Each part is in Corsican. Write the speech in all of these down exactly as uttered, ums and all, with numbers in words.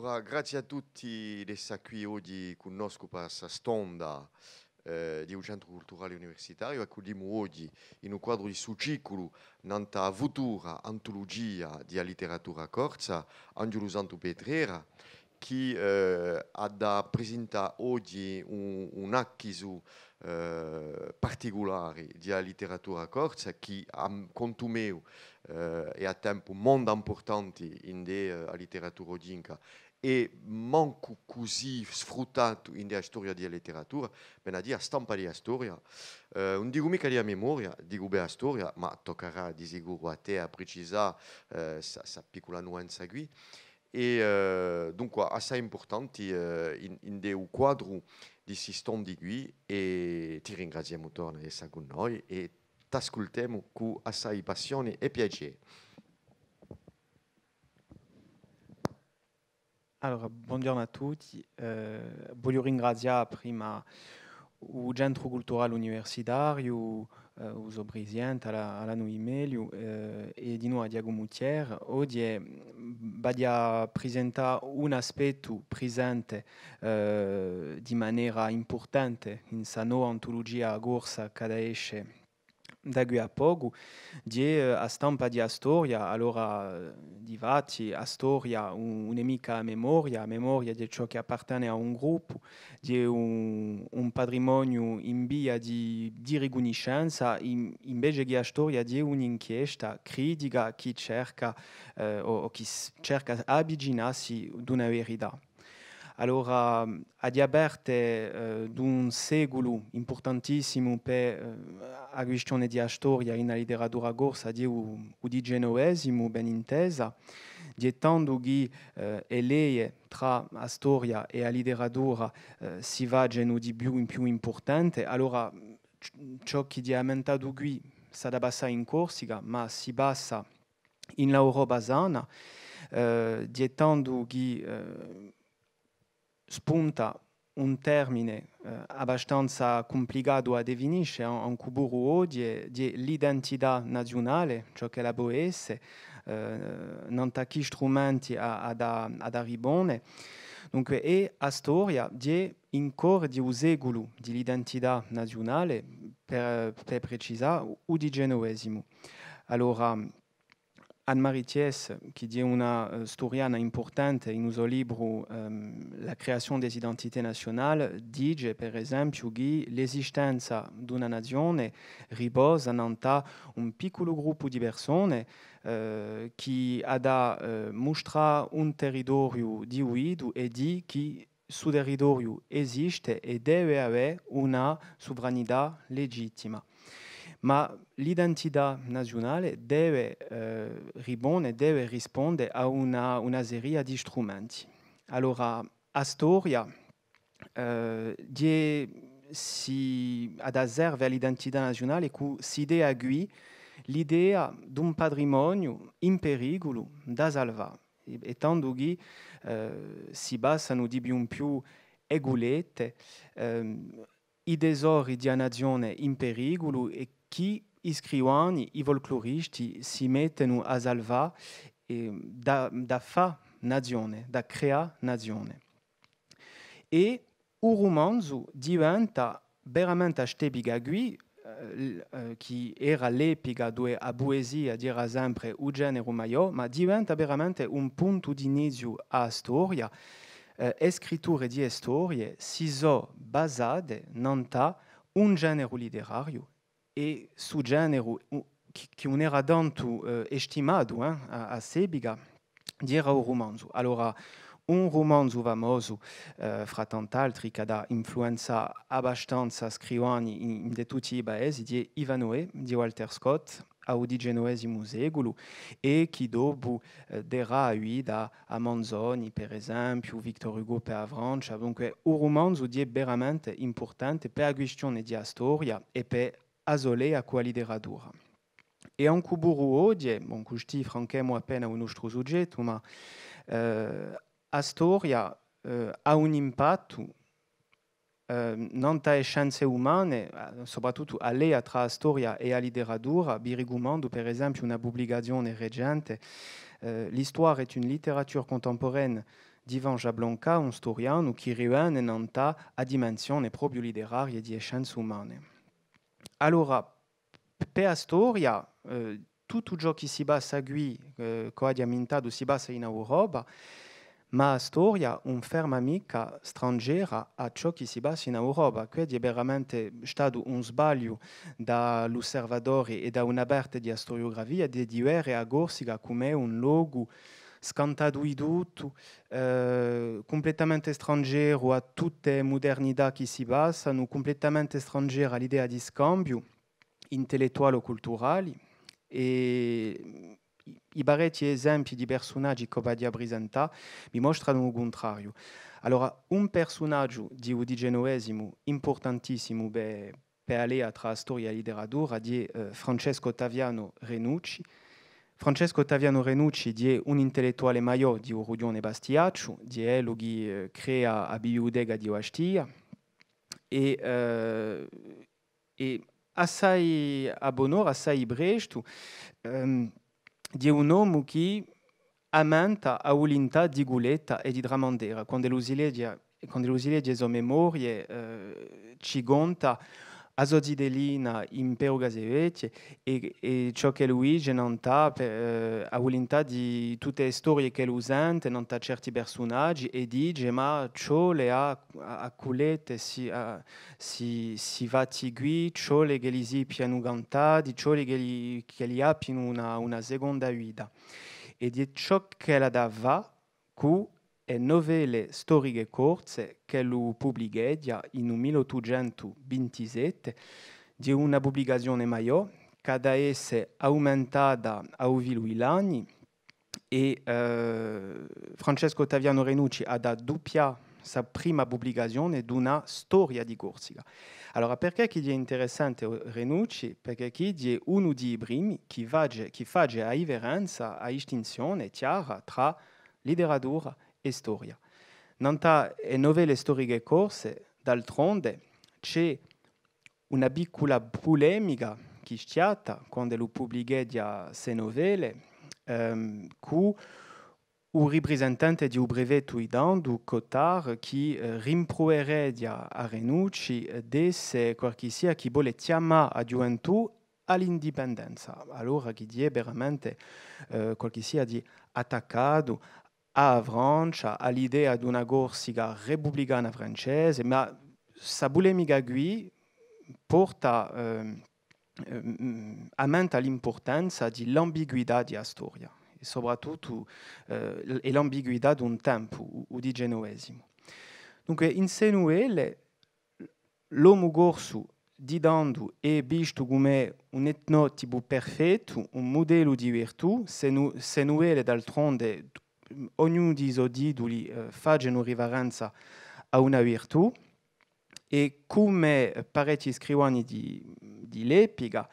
Ah, grazie à tutti d'essa quì oghji cun noscu pà sta stonda, eh, di u Centru Culturale Universitariu. Accuddimu oghji in u quadru di stu ciculu nant'à a futura antulugia di a literatura corsa, Anghjulu Santu Petrera, chì, eh, hà da prisintà oghji un, un acchisu, eh, particulari di a literatura corsa, chì, à m-, contu meu, eh, hè à tempu monda impurtanti ind'è, eh, a literatura oghjinca, è mancu cusì sfruttatu ind'è a storia di a literatura, vene à dì a stampa di a storia. Eh, ùn dicu micca di a memoria, dicu bè a storia, ma tuccarà di sicuru à tè à pricisà, eh, sta, sta piccula nuanza quì. È, eh, dunque, assai impurtanti, eh, in, ind'è u quadru di sti stondi quì, è ti ringraziemu torna d'essa cun noi è t'ascultemu cù assai passioni è piacè. Allora, bonghjornu à tutti. Eh, vogliu ringrazià prima u Centru Culturale Universitariu, eh, u so presidente, Ala-, Alanu Di Megliu, eh, è dinù à Ghjacumu Thiers. Oghje, mm, v'aghju à prisentà un aspettu prisente, eh, di manera impurtante in sta nova antulugia corsa ch'hà da esce da quì à pocu, ghjè, eh, a stampa di a storia. Allora, eh, difatti, a storia ùn, ùn hè micca a memoria, a memoria ghjè ciò chì appartene à un gruppu, ghjè un, un patrimoniu in via di, di ricunniscenza, in-, invece chì a storia ghjè un'inchiesta critica chì cerca, eh, o, o chì s-, cerca avvicinassi d'una verità. Allora, aghju apertu, eh, d'un seculu impurtantissimu per, eh, a quistione di a storia in a literatura corsa, ghjè u, u dicenovesimu, ben intesa, ghjè tandu chì, eh, e leie trà a storia è a literatura, eh, si facenu di più in più impurtante. Allora, c-, ciò chì ghjè ammentatu quì s'hà da passà in Corsica, ma si passa in l'Europa sana, eh, ghjè tandu chì, eh, spunta un termine, eh, abbastanza cumplicatu à definisce, an-, ancu puru oghje, ghjè l'identità naziunale, ciò ch'ella pò esse, eh, nant'à chì strumenti hà, hà da, hà da ripone. Dunque, è a storia ghjè in core di u seculu di l'identità naziunale, per, per precisà, u dicenovesimu. Allora, Anne-Marie Thiess, chì ghjè una, eh, sturiana impurtante, in u so libru, ehm, La création des identités nationales, dice, per esempiu, chì l'esistenza d'una nazione riposa nant'à un picculu gruppu di persone, eh, chì hà da, eh, mustrà un territoriu divisu è dì chì stu territoriu esiste è deve avè una suvranità legittima. Ma l'identità naziunale deve, eh, ripone, deve risponde à una, una seria di strumenti. Allora, a storia, eh, ghjè, si hà da serve à l'identità naziunale cù s'idea quì, l'idea d'un patrimoniu in periculu da salvà. È, è tandu chì, eh, si passanu di più in più e cullette, ehm, i tesori di a nazione in periculu è chì i scrivani, i folcluristi si mettenu à salvà, eh, da, da fà nazione, da creà nazione. È u rumanzu diventa veramente à st'epica quì, eh, l-, eh, chì era l'epica duve a puesia era sempre u generu maiò, ma diventa veramente un puntu d'iniziu à a storia. Eh, e scritture di e storie si sò basate nant'à un generu literariu è stu generu, u-, chì, chì ùn era tantu, eh, stimatu, eh, à, à s'epica, era u rumanzu. Allora, un rumanzu famosu, eh, fra tant'altri, chì hà da influenzà abbastanza scrivani in, in di tutti i paesi, ghjè Ivanhoé di Walter Scott, à u dicenovesimu seculu, è chì dopu, eh, darà a vita à Manzoni, per esempiu, Victor Hugo per a Francia. Dunque, u rumanzu ghjè veramente impurtante per a quistione di a storia è per a so leia cù a literatura. È ancu puru oghje, bon, custì franchemu appena u nostru sughjettu, ma, eh, a storia, eh, hà un impattu, eh, nant'à e scienze umane, eh, soprattuttu a leia trà a storia è a literatura. Vi ricumandu, per esempiu, una publicazione recente, eh, L'histoire est une littérature contemporaine Yvan Jablonka, un storianu chì rivene nant'à a dimensione propiu literaria di e scienze umane. Allora, p-, per a storia, eh, tuttu ciò chì si passa quì, eh, ch'o aghju ammintatu, si passa in Europa, ma a storia ùn ferma micca strangera à ciò chì si passa in Europa. Quessu hè veramente statu un sbagliu da l'Osservatore è da una parte di a storiografia, di, di vede a Corsica cum'è un locu scantatu di tuttu, eh, cumplettamente strangeru à tutte e mudernità chì si passanu, cumplettamente strangeru à l'idea di scambiu intellettuale o culturale, è i, i parechji esempii di persunaghji ch'o v'aghju à prisentà mi mostranu u cuntrariu. Allora, un persunaghju di u dicenovesimu impurtantissimu per, per a leia trà a storia è a literatura, ghjè, eh, Francesco Ottaviano Renucci. Francesco Ottaviano Renucci ghjè un intellettuale maiò di u rughjone bastiacciu, ghjè ellu chì, eh, crea a bibliuteca di Bastia, è, eh, è assai à bon'ora, assai prestu, ehm, ghjè un omu chì ammenta a vulintà di Culetta è di Tramandera. Quand'ellu si leghje, quand'ellu si leghje e so memorie, eh, ci conta a so zitellina in Peru Casevechje è, è ciò ch'ellu dice nant'à, eh, a vulintà di tutte e storie ch'ellu sente nant'à certi persunaghji è dice: ma ci vole à, à, à Culetta si, à, si, si fatti quì, ci vole ch'elli sippianu cantà, ci vole ch'elli, ch'elli appinu una, una seconda vita. È ghjè ciò ch'ellu hà da fà cù e Novelle storiche corse ch'ellu publicheghja in u mille ottucentu vintisette, ghjè una publicazione maiò ch'hà da esse aumentata à u filu di l'anni, è, eh, Francesco Ottaviano Renucci hà da duppià sta prima publicazione d'una storia di Corsica. Allora, perchè chì ghjè interessante, eh, Renucci? Perchè chì ghjè unu di i primi chì face, chì face a differenza, a distinzione chjara trà literatura è storia. Nant'à e Novelle storiche corse, d'altronde, ci hè una piccula pulemica chì schiatta quand'ellu publicheghja ste novelle, ehm, cù u riprisentante di u prefettu di tandu, Cottard, chì, eh, rimpruvereghja à Renucci, eh, d'esse qualchissia chì vole chjamà a ghjuventù à l'indipendenza. Allora chì ghjè veramente, eh, qualchissia di attaccatu à a Francia, à l'idea d'una Corsica republicana francese, ma sta pulemica quì porta, ehm, ehm, aumenta l'impurtanza di l'ambiguità di a storia, è soprattuttu, eh, l-, è l'ambiguità d'un tempu, u, u dicenovesimu. Dunque, in ste nuvelle, l'omu corsu di tandu hè vistu cum'è un etnotipu perfettu, un mudellu di virtù, ste nu-, ste nuvelle d'altronde, ognunu di i so tituli, eh, facenu riferenza à una virtù, è cum'è parechji scrivani di, di l'epica,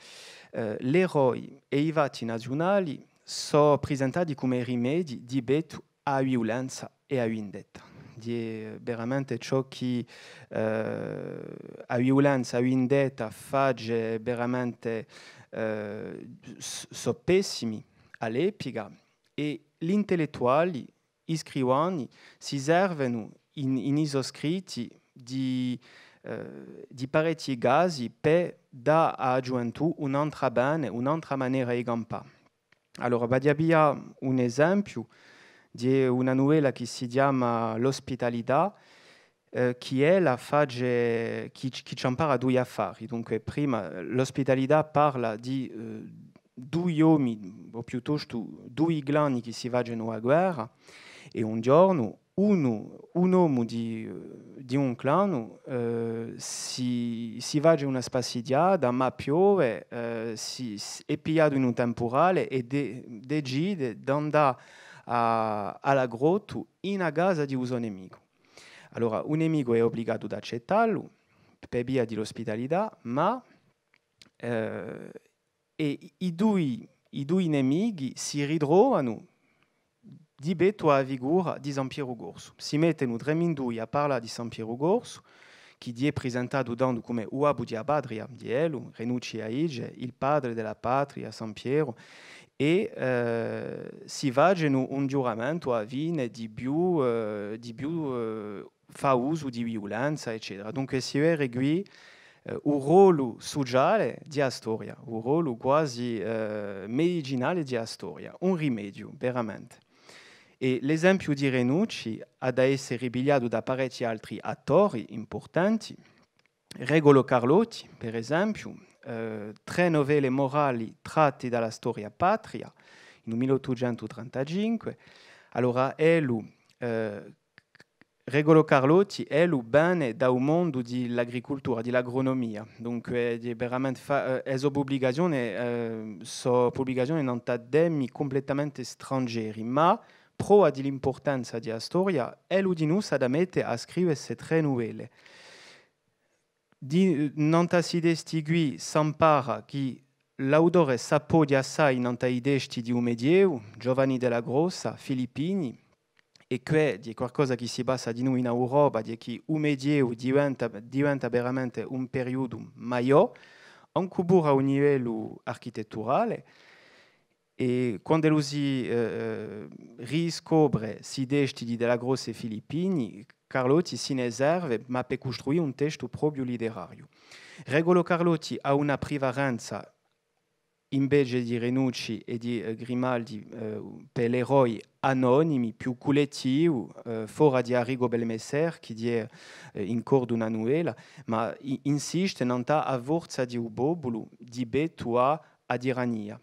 eh, l'eroi è i fatti naziunali sò prisentati cum'è rimedi di pettu à a viulenza è a vindetta. Ghjè veramente ciò chì, eh, a viulenza, a vindetta face veramente, eh, s-, sò pessimi à l'epica, è l'intellettuali, i scrivani, si servenu in, in i so scritti di, eh, di parechji casi per dà à a ghjuventù un'antra vena, un'antra manera di campà. Allora, v'aghju à piglià un esempiu di una nuvella chì si chjama L'ospitalità, eh, chì ella face, chì, chì ci ampara dui affari. Dunque, prima, eh, L'ospitalità parla di, eh, dui omi, o piuttostu dui clani chì si facenu a guerra, è un ghjornu unu, un omu di, eh, di un clanu, eh, si, si face una spassighjata, ma piove, eh, si, s-, hè pigliatu in un tempurale è de-, decide d'andà à, à l'aggrottu in a casa di u so nemicu. Allora, u nemicu hè ubligatu d'accettallu, per via di l'ospitalità, ma, eh, è i, i dui, i dui nemichi si ritrovanu di pettu à a figura di Sampieru Corsu. Si mettenu tremindui à parlà di Sampieru Corsu, chì ghjè prisentatu tandu cum'è u babbu di a patria, di ellu, Renucci a dice, il padre della patria, Sampieru, è, eh, si facenu un ghjuramentu à a fine di più, eh, di più, eh, fà usu di viulenza, eccetera. Dunque si vede quì, eh, u rollu suciale di a storia, u rollu quasi, eh, medicinale di a storia, un rimediu, veramente. È l'esempiu di Renucci hà da esse ripigliatu da parechji altri attori impurtanti. Regolo Carlotti, per esempiu, eh, trè nuvelle murali tratte da a storia patria, in u mille ottucentu trentacinque. Allora, ellu, eh, Regolo Carlotti, ellu vene da u mondu di l'agricultura, di l'agronomia. Dunque, hè veramente fa-, eh, e so publicazione, eh, sò publicazione nant'à temi cumplettamente strangeri, ma prova di l'impurtanza di a storia, ellu dinù s'hà da mette à scrive ste trè nuvelle. Di, nant'à sti testi quì s'ampara chì l'autore s'appoghja assai nant'à i testi di u Medievu, Giovanni della Grossa, Filippini, è què hè qualcosa chì si passa dinù in Europa, hè chì u Medievu diventa, diventa veramente un periudu maiò, ancu puru à un livellu architetturale, è quand'ellu si, eh, eh, riscopre sti testi di Della Grossa è Filippini, Carlotti si ne serve, ma per custruì un testu propiu literariu. Regolo Carlotti hà una privarenza, invece di Renucci è di, eh, Grimaldi, eh, per l'eroi anonimi, più cullettivu, eh, fora di Arrigo Belmesser, chì hè, eh, in cor d'una nuvella, ma i-, insiste nant'à a forza di u populu, di pettu à a tirannia.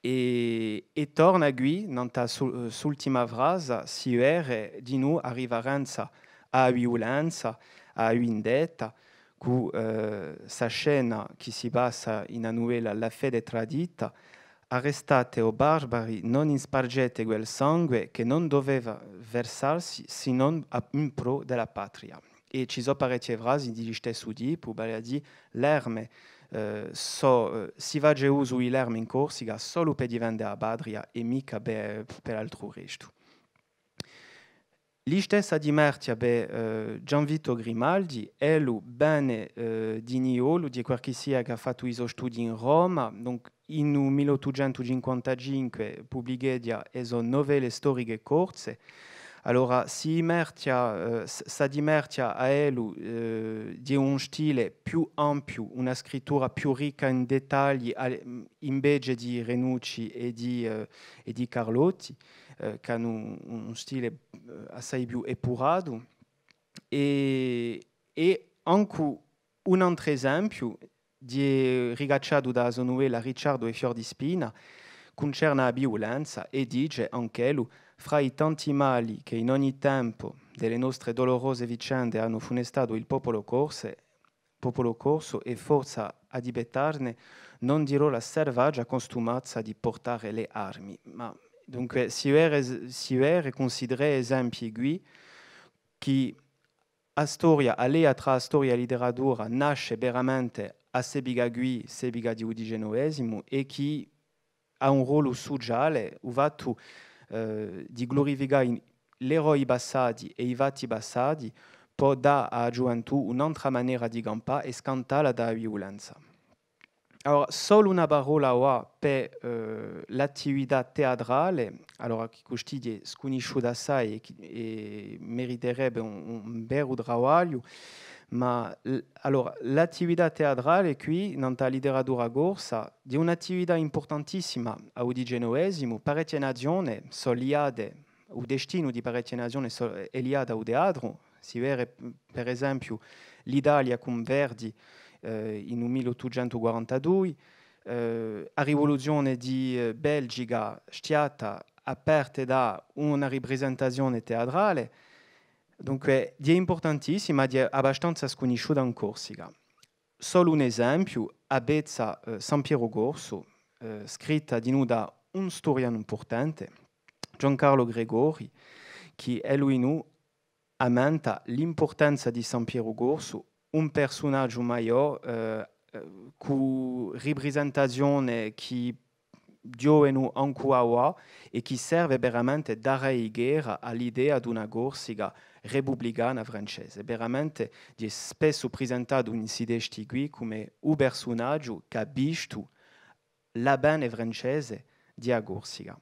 È, è torna quì, nant'à su-, s'ultima frasa, si vede dinù a riferenza à a viulenza, à a vindetta, cù, eh, sta scena chì si passa in a nuvella La fede tradita, arrestate, o barbari, non ispargete quel sangue che non doveva versarsi se non a-, in pro della patria. È ci sò parechje frasi di listessu tipu, vale à dì, l'arme, eh, sò, eh, si face usu di l'arme in Corsica solu per difende a patria è micca per, per altru restu. Listessa dimarchja per, eh, Gianvito Grimaldi, ellu vene, eh, di Niolu, hè qualchissia chì hà fattu i so studii in Roma, donc in u mille ottucentu cinquantacinque publicheghja e so novelle storiche corse. Allora, si dimarchja, eh, s-, sta dimarchja à ellu, eh, di un stile più ampiu, una scrittura più ricca in dettagli, al-, invece di Renucci è di, eh, è di Carlotti, eh, chì anu un, un stile, eh, assai più epuratu. È, è ancu un antru esempiu, hè ricacciatu da a so nuvella Ricciardu è Fior di Spina, cuncerne a viulenza è dice anch'ellu: «Fra i tanti mali che in ogni tempo delle nostre dolorose vicende hanno funestato il popolo corse, popolo corso, è forza a debettarne, non dirò la selvaggia costumanza di portare le armi.» Ma, dunque, si vede, si vede cun sti trè esempii quì, chì a storia, a leia trà a storia è a literatura nasce veramente à st'epica quì, st'epica di u dicenovesimu, è chì hà un rollu suciale, u fattu, eh, di glurificà i, l'eroi passati è i fatti passati, pò dà à a ghjuventù un'antra manera di campà è scantalla da a viulenza. Allora, solu una parolla avà per, eh, l'attività teatrale, allora, chì custì hè scunnisciuta assai è chì, è meriterebbe un, un veru travagliu, ma l-, allora, l'attività teatrale quì, nant'à a literatura corsa, hè un'attività impurtantissima à u dicenovesimu, parechje nazione sò liate, u destinu di parechje nazione sò, hè liatu à u teatru, si vede, per esempiu, l'Italia cun Verdi, eh, in u mille ottucentu quarantadui, eh, a rivuluzione di, eh, Belgica stata aperta da una riprisentazione teatrale. Dunque, hè impurtantissima, hè abbastanza scunnisciuta in Corsica. Solu un esempiu, a pezza, eh, Sampieru Corsu, eh, scritta dinù da un sturianu impurtante, Giancarlo Gregori, chì ellu dinù ammenta l'impurtanza di Sampieru Corsu, un persunagiu maiò, eh, eh, cù riprisentazione chì ghjovenu ancu avà è chì serve veramente da raichera à l'idea d'una Corsica republicana francese. Veramente hè spessu prisentatu in sti testi quì cum'è u persunagiu chì hà vistu l'avvene francese di a Corsica.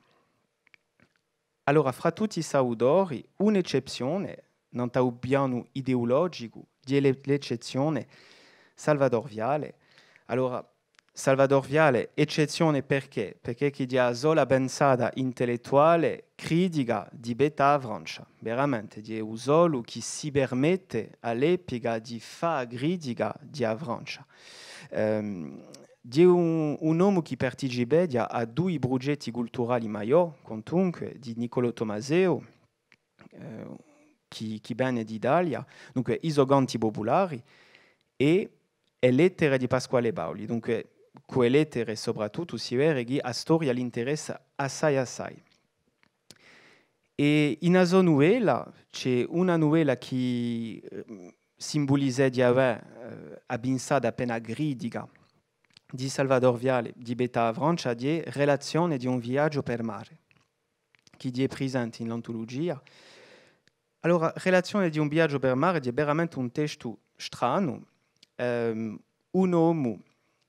Allora, fra tutti st'autori, un'eccezzione, nant'à u pianu ideulugicu, hè l'e-, l'eccezzione Salvador Viale. Allora, Salvador Viale, eccezzione perchè? Perchè chì hè a sola pensata intellettuale critica di pettu à a Francia. Veramente, hè u solu chì si permette à l'epica di fà critica di a Francia. Ehm, hè un, un omu chì participeghja à dui prugetti culturali maiò, quantunque, di Niccolò Tommaseo, eh, chì, chì vene d'Italia, dunque, i so canti pupulari è, è lettere di Pasquale Paoli. Dunque, cù e lettere, soprattuttu, si vede chì a storia l'interessa assai, assai. È in a so nuvella, ci hè una nuvella chì, eh, simbulizeghja, eh, a pinsata appena critica di Salvador Viale, di pettu à a Francia, di Relazione di un viaggio per mare, chì hè prisente in l'antulugia. Allora, Relazione di un viaggio per mare hè veramente un testu stranu, ehm, un omu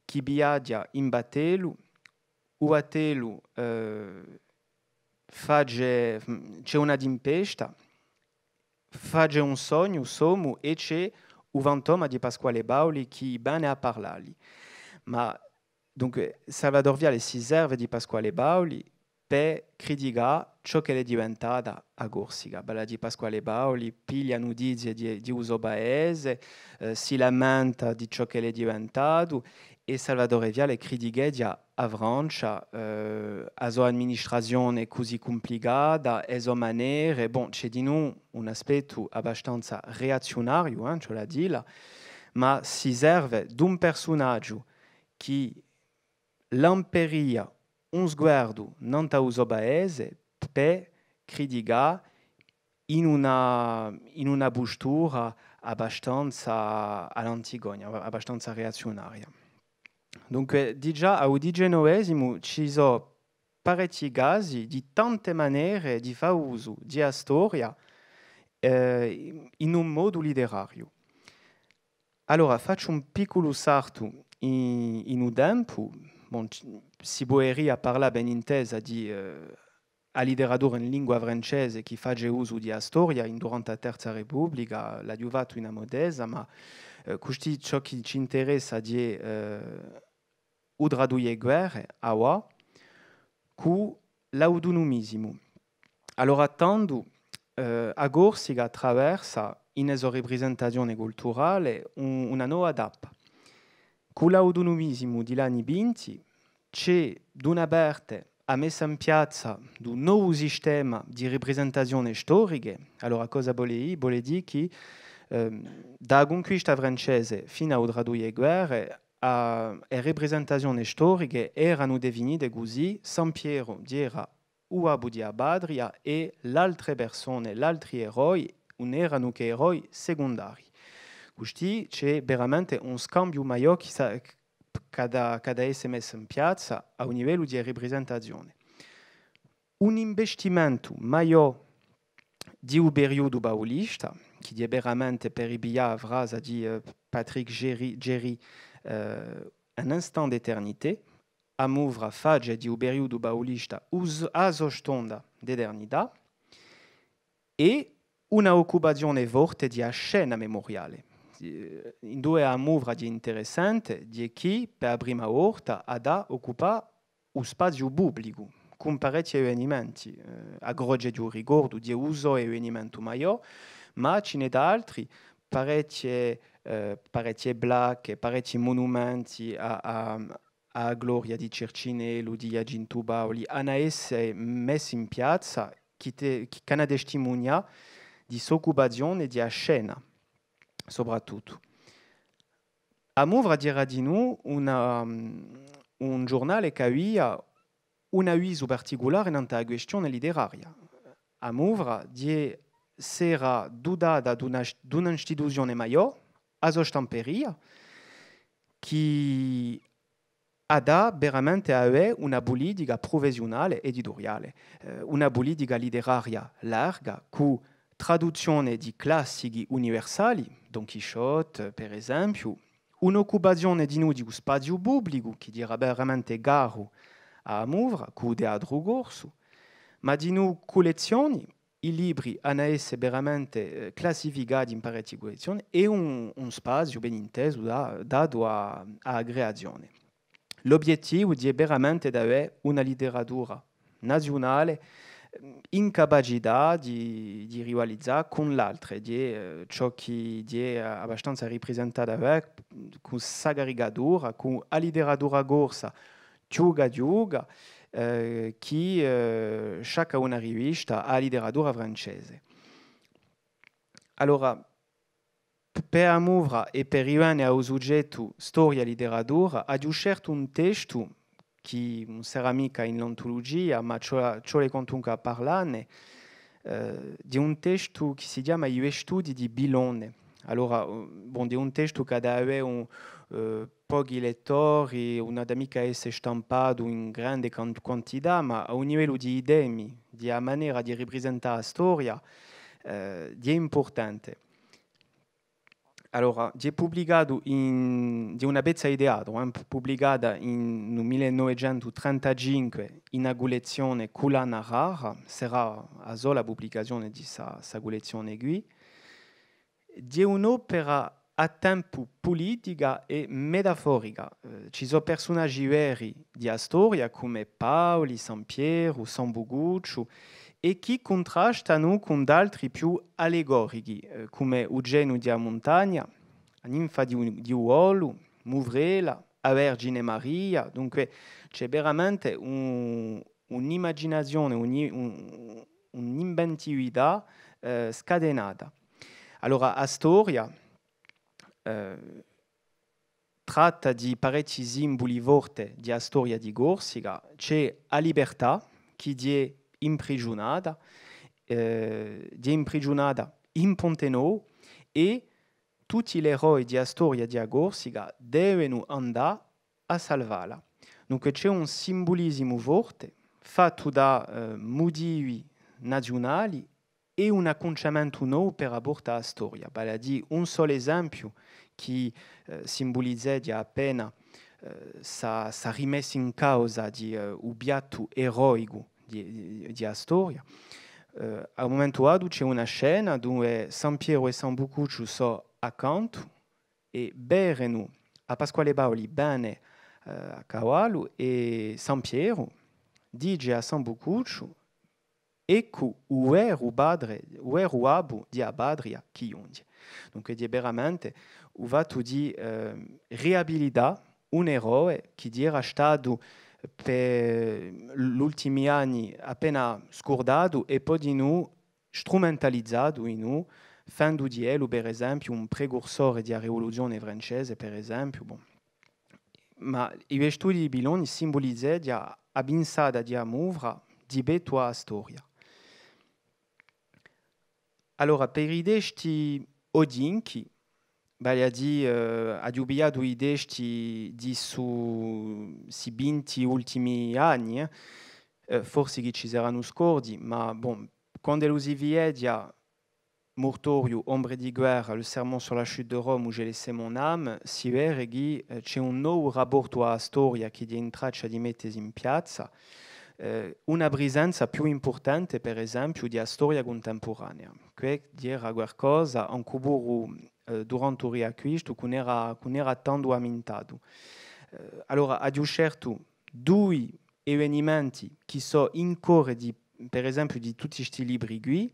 chì viaghja in battellu, u battellu, eh, face, ci hè una timpesta, face un sognu, sommu, è ci hè u fantoma di Pasquale Paoli chì vene à parlalli. Ma, dunque, Salvador Viale si serve di Pasquale Paoli per criticà ciò ch'ella hè diventata a Corsica. Parla di Pasquale Paoli, piglia nutizie di, di u so paese, eh, si lamenta di ciò ch'ellu hè diventatu, è Salvatore Viale criticheghja a Francia, eh, a so amministrazione cusì cumplicata, e so manere. Bon, ci hè dinù un aspettu abbastanza reazziunariu, eh, ci vole à dilla, ma si serve d'un persunagiu chì lamperia un sguardu nant'à u so paese per criticà in una, in una pustura abbastanza à l'anticogna, abbastanza reazziunaria. Dunque, digià à u dicenovesimu ci sò parechji casi di tante manere di fà usu di a storia, eh, in un modu literariu. Allora, facciu un picculu sartu in, in u tempu. Bon, ci, si puderia parlà, ben intesa, di, eh, a literatura in lingua francese chì face usu di a storia in, durante a Terza Republica, l'aghju fattu in a mo tesa, ma, eh, custì ciò chì ci interessa hè, eh, u trà duie guerre, avà, cù l'autunumisimu. Allora, tandu, eh, a Corsica attraversa, in e so riprisentazione culturale, un, una nova tappa. Cù l'autunumisimu di l'anni vinti, ci hè, d'una parte, a messa in piazza d'un novu sistema di riprisentazione storiche. Allora, cosa vole dì? Vole dì chì, ehm, da a cunquista francese finu à u trà duie guerre, a, e riprisentazione storiche eranu definite cusì: Sampieru era u babbu di a patria è l'altre persone, l'altri eroi, ùn eranu chè eroi secundarii. Custì ci hè veramente un scambiu maiò chì s'hà, chì hà da, chì hà da esse messu in piazza à u livellu di riprisentazione. Un investimentu maiò di u periudu paulista, chì hè veramente, per ripiglià a frasa di, eh, Patrick Géry, Géry, eh, un instant d'éternité, a Muvra face di u periudu paulista u s-, a so stonda d'eternità, è una occupazione forte di a scena memoriale. Eh, induve a Muvra hè interessante, hè chì, per a prima volta, hà da occupà u spaziu publicu, cun parechji evenimenti, eh, a Croce di u Ricordu, hè u so evenimentu maiò, ma ci n'hè d'altri, parechje, eh, parechje placche, parechji munumenti à, à, à a gloria di Circinellu, di Ghjacintu Paoli, anu à esse messi in piazza, chì te-, chì, ch'anu à testimunià di s'occupazione di a scena, soprattuttu. A Muvra era dinù una, un ghjurnale chì avia un avisu particulare nant'à a quistione literaria. A Muvra hè, s'era dutata d'una, d'una istituzione maiò, a so stamperia, chì hà da veramente avè una pulitica prufessiunale edituriale, eh, una pulitica literaria larga, cù traduzzione di classichi universali, Don Chisciotte, per esempiu, un'occupazione dinù di u spaziu publicu, chì era veramente caru à a Muvra, cù u teatru corsu, ma dinù cullezzioni, i libri anu à esse veramente, eh, classificati in parechji cullezzioni, è un, un spaziu, ben intesu, da-, datu à, à a creazione. L'obiettivu hè veramente d'avè una literatura naziunale, ehm, in capacità di, di rivalizà cù l'altre, hè, eh, ciò chì hè, eh, abbastanza riprisentatu avà cù sta caricatura, cù a literatura corsa chjuca chjuca, eh, chì, eh, sciacca una rivista à a literatura francese. Allora, p-, per a Muvra è per rivene à u sughjettu storia è literatura, aghju sceltu un testu chì ùn sarà micca in l'antulugia, ma ci vole, ci vole quantunque à parlanne, eh, di un testu chì si chjama I Vestudi di Bilone. Allora, eh, bon, di un testu chì hà da avè un, eh, pochi lettori, ùn hà da micca esse stampatu in grande quan-, quantità, ma à u livellu di i temi, di a manera di riprisentà a storia, eh, hè impurtante. Allora, hè publicatu in, hè una pezza di teatru, eh, pu-, publicata in u mille novecentu trentacinque in a cullezzione Culana Rara, sarà a sola publicazione di sta, sta cullezzione quì. Hè un'opera à tempu pulitica è metaforica. Eh, ci sò persunaghji veri di a storia, cum'è Paoli, Sampieru, Sambucucciu, è chì cuntrastanu cun d'altri più allegorichi, eh, cum'è u genu di a muntagna, a ninfa di u, di u Volu, Muvrella, a Vergine Maria. Dunque, ci hè veramente un, un'imaginazione, un, un, un'inventività, eh, scatenata. Allora, a storia, eh, tratta di parechji simbuli forti di a storia di Corsica. Ci hè a libertà, chì hè imprigiunata, eh, hè imprigiunata in Ponte Novu, è tutti l'eroi di a storia di a Corsica devenu andà à salvalla. Dunque, ci hè un simbulisimu forte, fattu da, eh, mutivi naziunali è un accunciamentu novu per raportu à a storia. Vale à dì, un solu esempiu chì, eh, simbulizeghja appena, eh, sta, sta rimessa in causa di, eh, u piattu eroicu di, di, di a storia. Eh, à un mumentu datu ci hè una scena duve Sampieru è Sambucucciu sò accantu, è vedenu à Pasquale Paoli vene, eh, à cavallu, è Sampieru dice à Sambucucciu: "Eccu u veru padre, u veru babbu di a patria chì ghjunghje." Dunque, hè veramente u fattu di, eh, riabilità un eroe chì era statu per l'ultimi anni appena scurdatu è po dinù strumentalizatu in u, fendu di ellu, per esempiu, un precursore di a rivoluzione francese, per esempiu, bon. Ma I Vestudi di Bilone simbulizeghja a pinsata di a Muvra di pettu à a storia. Allora, per i testi oghjinchi, vale à dì, eh, aghju pigliatu i testi di su, sti vinti ultimi anni, eh, eh, forsi chì ci saranu scordi, ma bon, quand'ellu si vede, Murtoriu, Ombre di guerra, Le sermon sur la chute de Rome ou J'ai laissé mon âme, si vede chì, eh, ci hè un novu raportu à a storia chì hè in traccia di mettesi in piazza, eh, una prisenza più impurtante, per esempiu, di a storia cuntempuranea. Què era qualcosa, ancu puru, eh, durante u Riacquistu, chì ùn era, chì ùn era tantu ammintatu. Eh, allora, aghju sceltu dui evenimenti chì sò in core di, per esempiu, di tutti sti libri quì,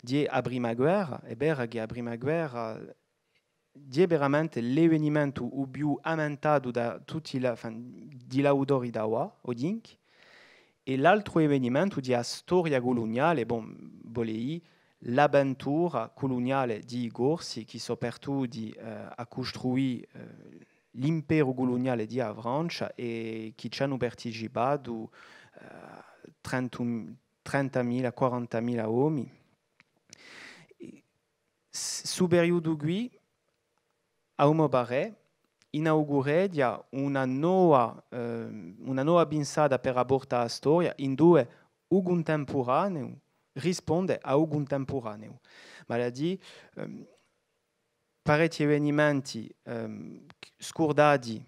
di a prima guerra. Hè vera chì a prima guerra hè veramente l'evenimentu u più ammentatu da tutti la, enfin, di l'autori d'avà, oghjinchi, è l'altru evenimentu hè a storia culuniale, bon, vole dì, l'avventura culuniale di i Corsi chì sò partuti, eh, à custruì, eh, l'imperu culuniale di a Francia è chì ci anu participatu, eh, trentu, trentamila, quarantamila omi. S-, stu periudu quì, à u mo parè, inaugureghja una nova, ehm, una nova pinsata per raportu à a storia, induve u cuntempuraneu risponde à u cuntempuraneu. Vale à dì, ehm, parechji evenimenti, ehm, scurdati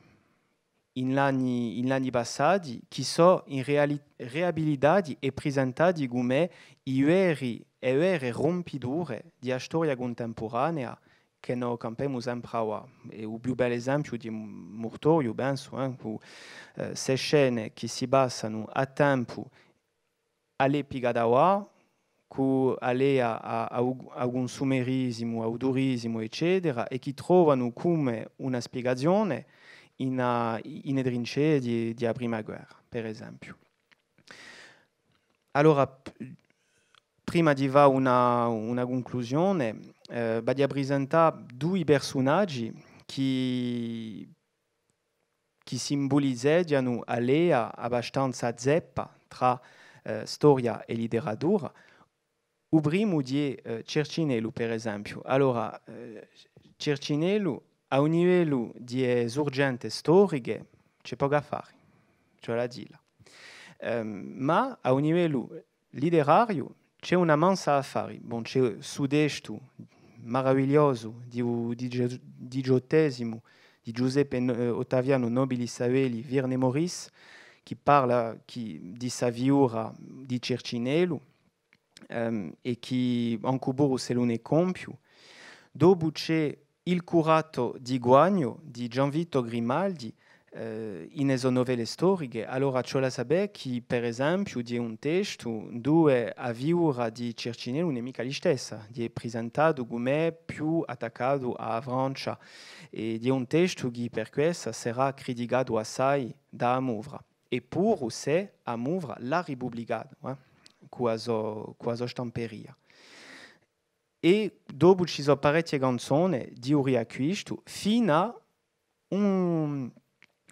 in l'anni, in l'anni passati, chì sò in reali-, riabilitati è prisentati cum'è i veri, e vere rumpiture di a storia cuntempuranea chì no campemu sempre avà. È u più bell'esempiu di Murtoriu, pensu, eh, cù, eh, ste scene chì si passanu à tempu à l'epica d'avà, cù a leia à, à u, à u cunsumerisimu, à u turisimu, eccetera, è chì trovanu cum'è una spiegazione in a, in e trincee di, di a prima guerra, per esempiu. Allora, p-, prima di fà una, una cunclusione, eh, v'aghju à prisentà dui persunaghji chì chì simbulizeghjanu a leia abbastanza zeppa trà, eh, storia è literatura. U primu hè, eh, Circinellu, per esempiu. Allora, eh, Circinellu, à u livellu di e surgente storiche, ci hè pocu à fà, ci vole à dilla. Ehm, ma à u livellu literariu, ci hè una mansa affari. Bon, ci hè stu testu maravigliosu di u, di Gio-, diciottesimu, di Giuseppe No-, eh, Ottaviano Nobili Savelli, Virne Maurice, chì parla, chì, di sta figura di Circinellu, ehm, è chì ancu puru s'ellu ùn hè compiu. Dopu ci hè Il curatto di Guagno di Gianvito Grimaldi, eh, in e so novelle storiche, allora ci vole à sapè chì, per esempiu, hè un testu induve a figura di Circinellu ùn hè micca listessa, hè prisentatu cum'è più attaccatu à a Francia, è hè un testu chì per quessa serà criticatu assai da A Muvra, è puru s'è A Muvra l'hà ripubblicatu, eh, cù a so, cù a so stamperia. È dopu ci sò parechje canzone di u Riacquistu, fin'à un,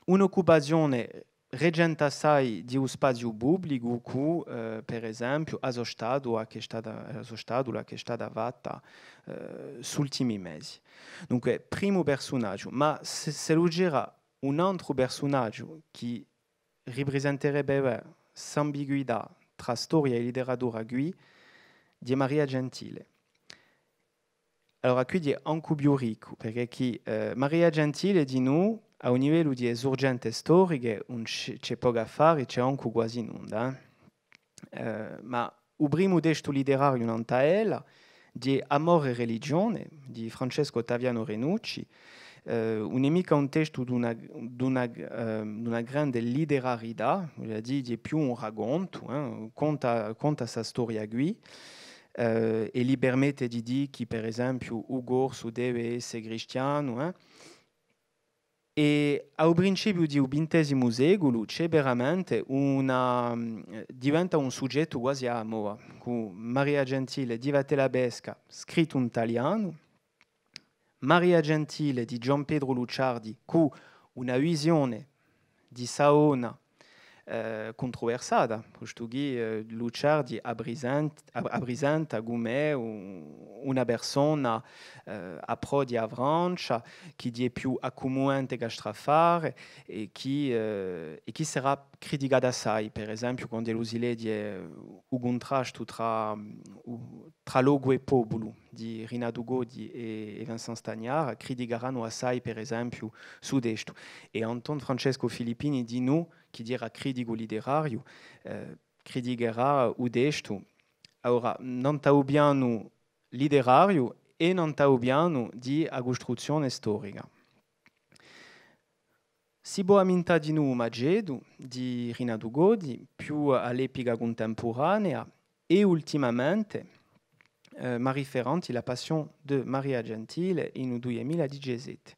un'occupazione recente assai di u spaziu publicu cù, eh, per esempiu, a so statua chì hè stata, a so statula chì hè stata fatta, eh, st'ultimi mesi. Dunque, primu persunagiu, ma s'è, s'ellu c'era un antru persunagiu chì riprisenterebbe bè st'ambiguità trà storia è literatura quì, hè Maria Gentile. Allora, quì hè ancu più riccu, perchè chì, eh, Maria Gentile dinù, à u livellu di e surgente storiche, ùn ci, ci hè pocu à fà, ci hè ancu guasi nunda, eh. Eh, ma u primu testu literariu nant'à ella, hè Amore è religione, di Francesco Ottaviano Renucci, eh, ùn hè micca un testu d'una, d'una, eh, d'una grande literarità, vole dì, hè più un racontu, eh, conta, conta sta storia quì, eh, è li permette di dì chì, per esempiu, u Corsu deve esse cristianu, eh. È à u principiu di u vintesimu seculu ci hè veramente una, mm, diventa un sughjettu guasi à a moda, cù Maria Gentile, Diva e la pesca, scrittu in talianu, Maria Gentile di Ghjuvan Petru Lucciardi, cù una visione di sa donna, eh, cuntruversata, postu chì, eh, Lucciardi a prisent-, a, a prisenta cum'è u-, una persona, eh, à prò di a Francia, chì hè più accumudante chè straffare, è chì, eh, è chì serà criticata assai, per esempiu, quand'ellu si leghje u cuntrastu trà, u, trà locu è populu di Rinatu Coti è, è Vincent Stagnara, criticheranu assai, per esempiu, stu testu. È Anton Francesco Filippini dinù, chì era criticu literariu, eh, criticherà u testu, allora, nant'à u pianu literariu è nant'à u pianu di a custruzzione storica. Si pò ammintà dinù Macetu di Rinatu Coti, più à l'epica cuntempuranea, è ultimamente, eh, Marie Ferranti, La Passion de Maria Gentile, in u dui mila dicessette.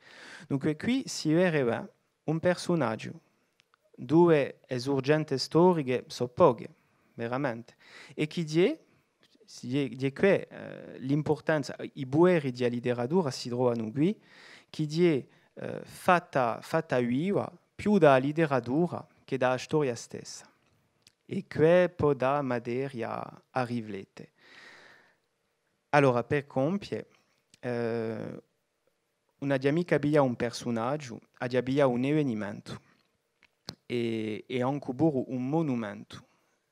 Dunque, quì si vede, bè, un persunagiu induve e surgente storiche sò poche, veramente, è chì hè, hè, hè quì, eh, l'impurtanza, i puderi di a literatura si trovanu quì, chì hè, eh, fatta, fatta viva più da a literatura chè da a storia stessa. È quì pò dà materia à riflette. Allora, per compie, eh, ùn aghju micca pigliatu un persunagiu, aghju pigliatu un evenimentu è, è ancu puru un monumentu.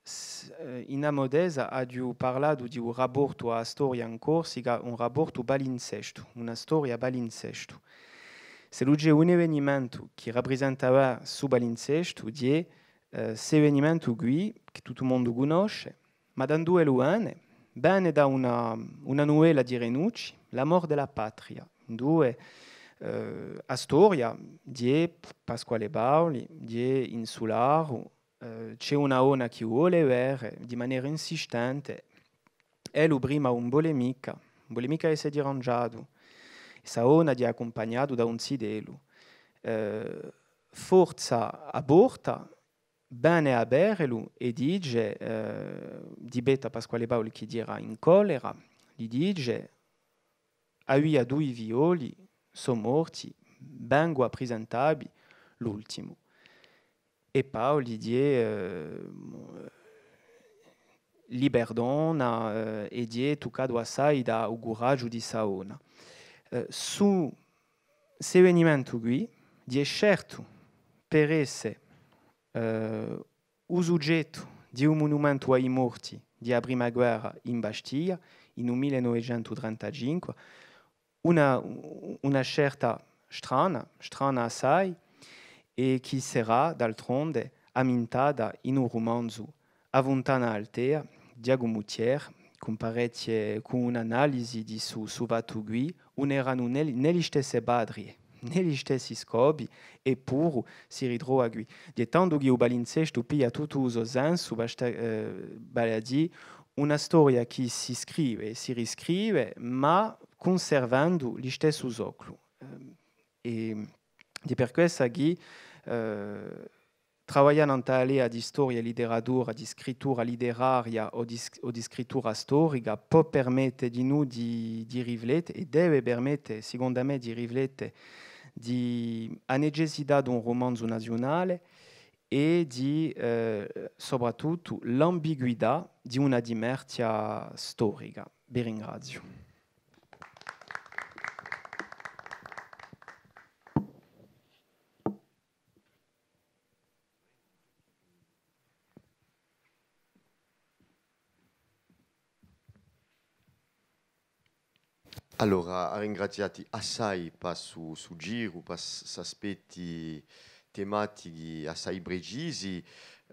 S-, eh, in a mo tesa aghju parlatu di un raportu à a storia in Corsica, un raportu palinsestu, una storia palinsestu. S'ellu ci hè un evenimentu chì raprisenta bè stu palinzestu, ghjè, eh, st'evenimentu quì, chì tuttu u mondu cunnosce, ma da induve ellu vene? Vene da una, una nuvella di Renucci, L'amor de la patria, induve, eh, a storia di Pasquale Paoli, di Insularu, eh, ci hè una donna chì u vole vede di manera insistente, ellu prima ùn vole micca, ùn vole micca esse dirangiatu, è sta donna hè accumpagnata da un zitellu. Eh, forza a porta, vene à vedelu è dice, eh, di pettu à Pasquale Paoli chì era in collera, li dice: «Avia dui figlioli, sò morti, vengu à prisentavvi l'ultimu.» È Paoli ghjè, eh, li perdona, eh, è ghjè tuccatu assai da u curagiu di sta donna. Eh, stu, st'evenimentu quì, ghjè sceltu per esse, eh, u sughjettu di u munumentu à i morti di a prima guerra in Bastia, in u mille novecentu trentacinque, una, una scelta strana, strana assai, è chì serà, d'altronde, ammintata in u rumanzu A funtana d'Altea, Ghjacumu Thiers, cumparechje cù un'analisi di stu, stu fattu quì, ùn eranu nè, nè li stesse patrie, nè li stessi scopi, eppuru si ritrova quì. Ghjè tandu chì u palinzestu piglia tuttu u so sensu, basta, eh, vale à dì, una storia chì si scrive è si riscrive, ma cunservendu listessu soclu. Ehm, è, ed hè per quessa chì, eh, travaglià nant'à a lea di storia è literatura, di scrittura literaria o di sc-, o di scrittura storica, pò permette dinù di, di riflette, è deve permette, sicondu à mè, di riflette, di a necessità d'un rumanzu naziunale è di, eh, soprattuttu, l'ambiguità di una dimerchja storica. Vi ringraziu. Allora, à ringrazià ti assai pà stu, stu giru, pà s-, s'aspetti tematichi assai precisi,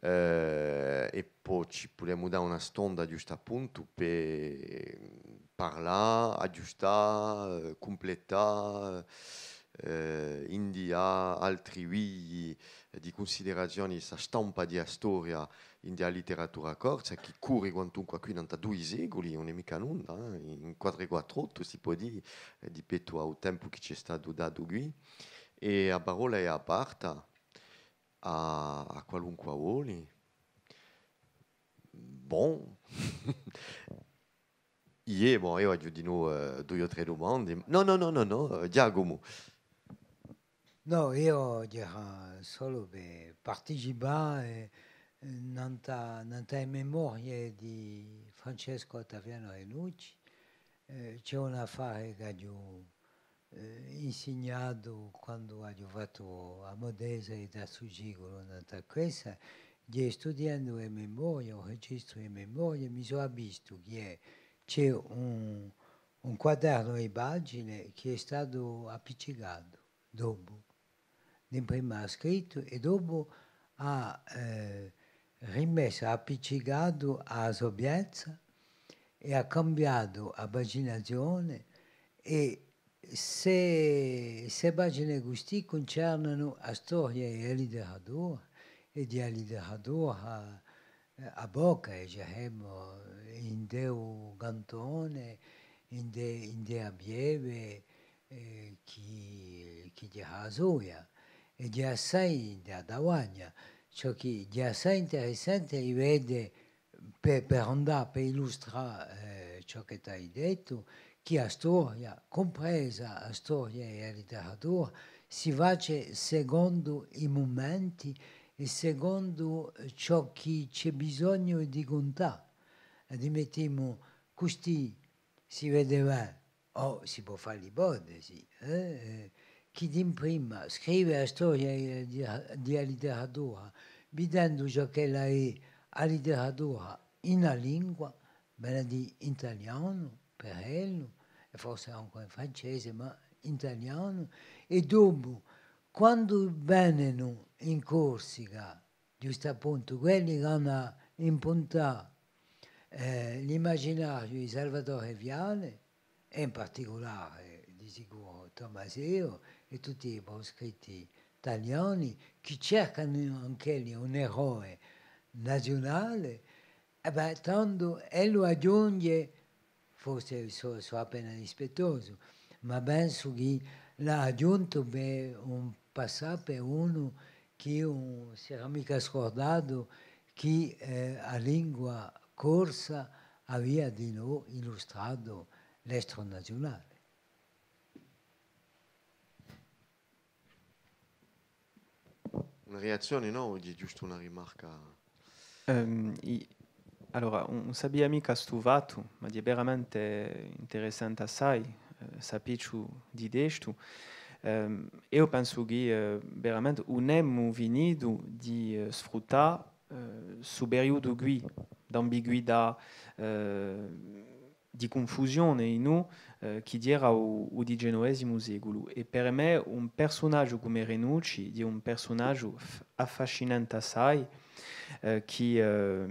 eh, è po ci pudemu dà una stonda ghjustappuntu per parlà, aghjustà, eh, cumplettà, eh, indià altri vii di cunsiderazioni, sta stampa di a storia in a literatura corsa, chì curri quantunque quì nant'à dui seculi, ùn hè micca nunda, eh, in quattru è quattru ottu, si pò dì, eh, di pettu à u tempu chì ci hè statu datu quì, è a parolla hè aperta à, à qualunque voli. Bon. Iè, bon, eiu aghju dinù, eh, dui o trè dumandi. Nò, nò, nò, nò, nò, eh, Ghjacumu. Nò, eiu era solu per participà, eh, nant'à, nant'à e memorie di Francescu Ottavianu Renucci, eh, ci hè un affare ch'aghju, eh, insignatu quandu aghju fattu a mo tesa di terzu ciculu nant'à quessa, ghjè studiendu e memorie, u registru di e memorie, mi sò avvistu chì hè, ci hè un, un quadernu di pagine chì hè statu appiccicatu dopu. D'imprima hà scrittu è dopu hà, eh, rimessu appiccicatu à a so piazza è hà cambiatu a paginazione è ste, ste pagine custì cuncernenu a storia di a literatura è di a literatura, eh, à bocca, diceremu, ind'u cantone, ind'e, ind'e a pieve, eh, chì, chì ghjera a soia, è ghjè assai, ind'e a Tavagna, ciò chì ghjè assai interessante di vede per, per andà, per illustrà, eh, ciò chì t'ai dettu, chì a storia, cumpresa a storia è a literatura, si face secondu i mumenti è secondu ciò chì ci hè bisognu di cuntà. Ammettimu custì, si vede bè, o si pò fà l'ipotesi, eh, eh, chì d'imprima scrive a storia di, di a literatura, videndu ciò ch'ella hè a literatura in a lingua, vale à dì in talianu, per ellu, è forse ancu in francese, ma in talianu, è dopu, quandu venenu in Corsica, ghjustappuntu, quelli chì anu impuntatu, eh, l'imaginariu di Salvatore Viale, è in particulare, di sicuru, Tommaseo è tutti i proscritti taliani, chì cercanu anch'elli un eroe naziunale, è bè, tandu ellu aghjunghje, forse sò, sò appena dispettosu, ma pensu chì l'hà aghjuntu per un passà per unu chì ùn s'era micca scurdatu chì, eh, a lingua corsa avia dinò illustratu l'estru naziunale. Una reazzione, nò? O ghjè ghjustu una rimarca? Ehm, i-, allora, ùn, ùn sapia micca stu fattu, ma ghjè veramente interessante assai, eh, sapicciu di testu. Ehm, eiu pensu chì, eh, veramente ùn emu finitu di, eh, sfruttà, eh, stu periudu quì, d'ambiguità, eh, di cunfusione in u, eh, chì ghjera u, u dicenovesimu seculu. È per mè un persunagiu cum'è Renucci ghjè un persunagiu f-, affascinante assai, eh, chì, eh,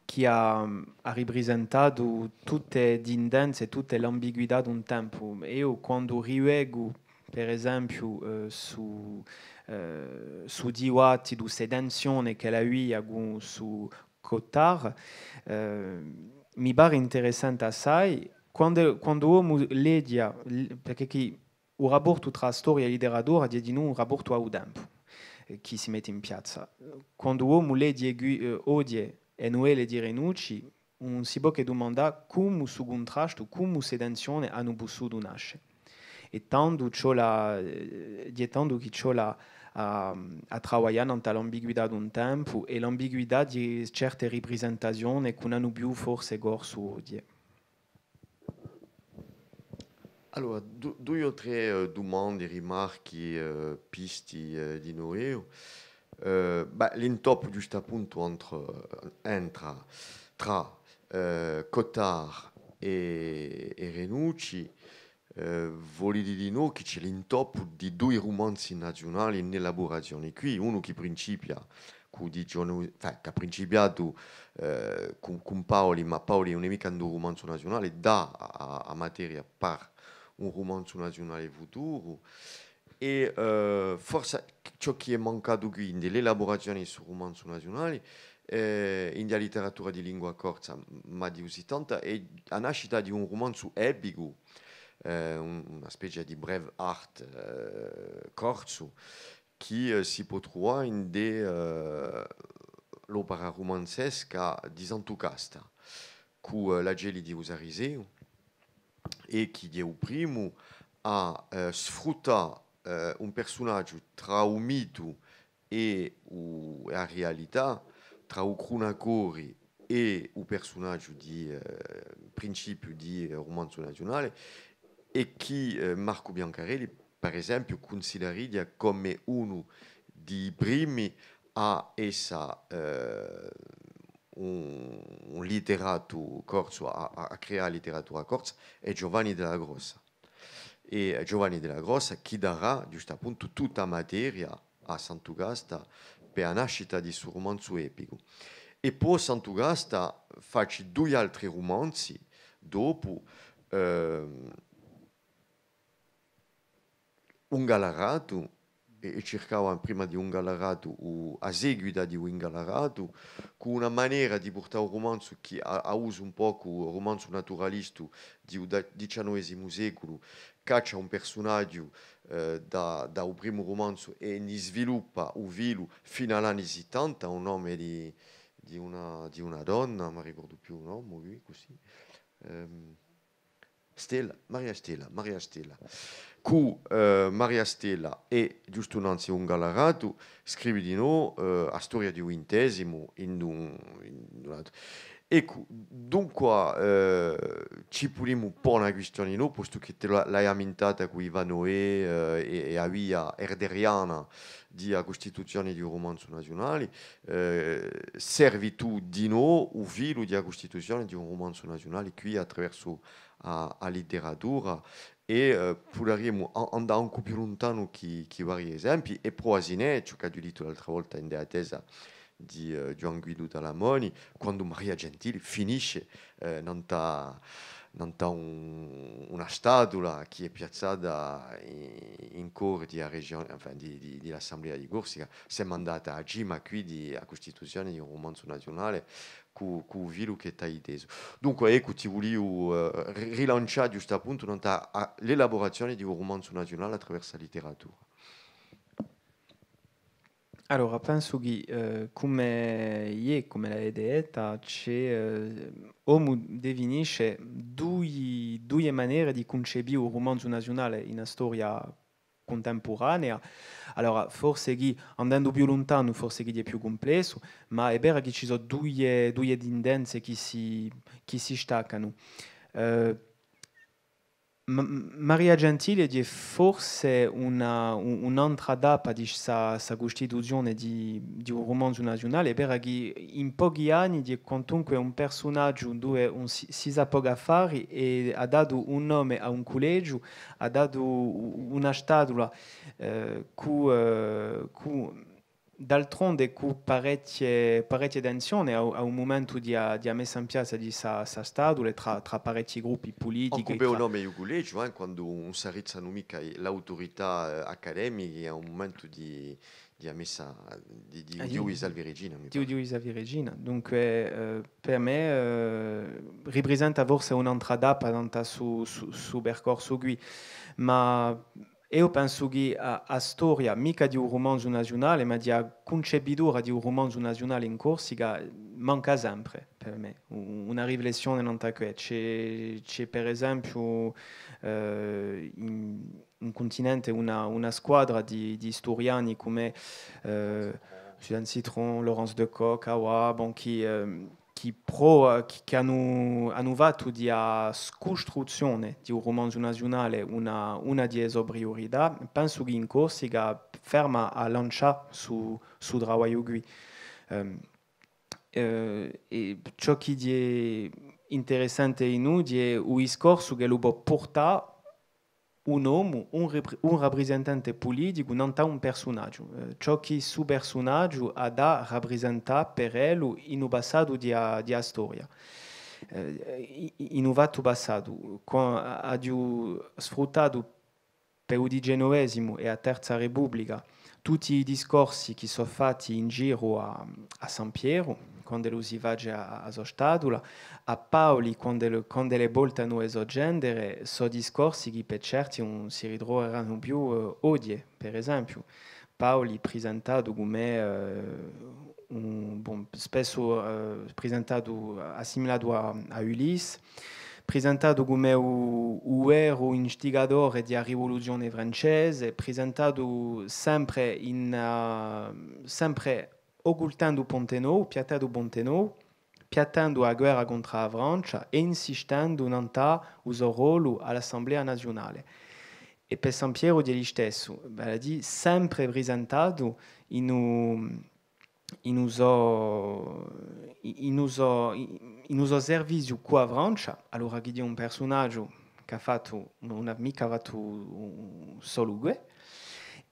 chì hà, hà riprisentatu tutte e tindenze, tutte l'ambiguità d'un tempu. Eiu quandu rivecu, per esempiu, eh, su, eh, su dibattitu, ste tensione ch'ellu avia cù su Cottard, eh, mi pare interessante assai, quandu, quandu omu leghja, l-, perchè chì u rapportu trà storia è literatura ghjè dinù un rapportu à u tempu, eh, chì si mette in piazza. Quandu omu leghje, eh, oghje e nuvelle di Renucci, ùn si pò chè dumandà cumu stu cuntrastu, cumu ste tensione anu pussutu nasce. È tandu ci vole, eh, ghjè tandu chì ci vole à, à, à travaglià nant'à l'ambiguità d'un tempu è l'ambiguità di certe riprisentazione chì ùn anu più forse corsu oghje. Allora, du-, dui o trè, eh, dumande, rimarchi, eh, pisti, eh, di novu. Eh, bè, l'intoppu ghjustappuntu entre, entre, trà, eh, Cottard è, è Renucci, eh, vole dì dinò chì ci hè l'intoppu di dui rumanzi naziunali in elaburazione quì, unu chì principia cù Di Gionu-, enfin, chì hà principiatu, eh, cù, cù Paoli, ma Paoli ùn hè micca ind'u rumanzu naziunale, dà a, a materia par un rumanzu naziunale futuru. È, eh, forse ciò chì hè mancatu quì, in l'elaburazione di stu rumanzu naziunale, eh, in a literatura di lingua corsa, ma di u sittanta, hè a nascita di un rumanzu epicu, eh, un, una spezia di Braveheart, eh, corsu, chì, eh, si pò truvà in, eh, l'opera rumanzesca di Santu Casta, cù, eh, L'Acelli di u Sariseu, è chì hè u primu à, eh, sfruttà, eh, un persunagiu trà u mitu è u, è a rialità, trà u crunacore è u persunagiu di, eh, principiu di, eh, rumanzu naziunale, è chì, eh, Marcu Biancarelli, per esempiu, cunsideraria cum'è unu di i primi à essa, eh, un, un literatu corsu, à, à, à creà literatura corsa, hè Giovanni Della Grossa. È Giovanni Della Grossa chì darà, ghjustappuntu, tutta a materia à Santu Casta per a nascita di stu rumanzu epicu. È po Santu Casta faci dui altri rumanzi dopu, ehm, Un Galaratu, è, è circava prima di Un Galaratu u, a seguita di Un Galaratu, cù una manera di purtà u rumanzu chì hà, hà usu un pocu u rumanzu naturalistu di u da-, diciannovesimu seculu, caccia un persunagiu, eh, da, da u primu rumanzu è ni sviluppa u filu finu à l'anni sittanta, u nome di, di una, di una donna, ùn mi ricordu più u nome, quì, cusì. Ehm, Stella, Maria Stella, Maria Stella. Cù, eh, Maria Stella è, ghjustu nanzi, Un Galaratu, scrivi dinò, eh, a storia di u vintesimu in un, in un altru. Eccu, dunqua, eh, ci punimu pò una quistioni, nò? Postu chì tè l'hai, l'hai ammintata cù i Vanoé, eh, è, è a via herderiana di a custituzioni di u rumanzu naziunali, eh, servi tù dinò u filu di a custituzioni di un rumanzu naziunali quì attraversu à, à a litteratura, è, eh, pudariamu a-, andà ancu più luntanu chì, chì vari esempi, è prò Asinè, ciò ch'aghju dittu l'altra volta in a tesa di, eh, Ghjuvan Guidu Talamoni, quandu Maria Gentili finisce, eh, nant'à, nant'à un, una statula chì hè piazzata in, in cori di a regione, enfin, di, di, di l'Assemblea di Corsica, semu andati à a cima quì di a custituzione di un rumanzu naziunale cù, cù u filu chì t'hai tesu. Dunque, eccu, ti vuliu, eh, ri-, rilancià ghjustu à puntu nant'à a, l'elaborazione di un rumanzu naziunale attraversu a litteratura. Allora, pensu chì, eh, cum'è, iè, cum'è l'avete detta, ci hè, eh, omu definisce dui, duie manere di cuncepì u rumanzu naziunale in a storia cuntempuranea. Allora, forse chì, andendu più luntanu, forse chì hè più cumplessu, ma hè vera chì ci sò duie, duie tindenze chì si, chì si staccanu. Eh, M-, M-, Maria Gentili hè forse una, un-, un'antra tappa di sta, sta custituzione di, di un rumanzu naziunale. Hè vera chì in pochi anni hè quantunque un persunagiu induve ùn si, si sà pocu affari è hà datu un nome à un cullegiu, hà datu u-, una statula, eh, cù, eh, cù D'altronde, cù parechje, parechje tensione à u, à u mumentu di a, di a messa in piazza di sta, sta statula trà, trà parechji gruppi pulitichi. Ancu per u nome di u cullegiu, eh, quandu ùn s'arrizzanu micca i, l'auturità, eh, accademiche à u mumentu di, di a messa di, di, di Salvi Regina, mi pare. Di Salvi Regina. Dunque, eh, per mè, eh, riprisenta forse un'antra tappa nant'à stu, stu, stu percorsu quì, ma Eiu pensu chì a, a storia, micca di u rumanzu naziunale, ma di a cuncepitura di u rumanzu naziunale in Corsica, manca sempre, per mè, u-, una riflessione nant'à què. Ci hè, ci hè, per esempiu, eh, in, in cuntinente una, una squadra di, di sturiani cum'è, eh, Suzanne Citron, Laurence Decoq, avà, bon, chì, eh, chì prova, chì, chì anu, anu fattu di a scustruzzione di u rumanzu naziunale una, una di e so priurità, pensu chì in Corsica ferma à lancià stu, stu travagliu quì. Ehm, eh, è ciò chì hè interessante in u, hè u discorsu ch'ellu pò purtà un omu, un ripr-, un raprisentante puliticu, nant'à un persunagiu, eh, ciò chì stu persunagiu hà da raprisentà per ellu in u passatu di a, di a storia. Eh, i-, i-, in u fattu passatu, quandu aghju sfruttatu per u dicenovesimu è a Terza Republica, tutti i discorsi chì sò fatti in giru à, à Sampieru, quand'ellu si face a, a so statula, à Paoli, quand'ellu, quand'ellu voltanu e so gendere, sò discorsi chì per certi ùn si ritroveranu più, eh, oghje, per esempiu. Paoli prisentatu cum'è, eh, un, bon, spessu, eh, prisentatu, assimilatu à, à Ulysse, prisentatu cum'è u, u veru istigatore di a rivoluzione francese, prisentatu sempre in, eh, sempre occultendu Ponte Novu, piattendu Ponte Novu, piattendu a guerra contr'à a Francia è insistendu nant'à u so rollu à l'Assemblea Naziunale. È per Sampieru hè listessu, vale à dì, sempre prisentatu in u, in u so, in u so, in u so serviziu cù a Francia, allora chì hè un persunagiu chì hà fattu, ùn hà micca fattu solu què,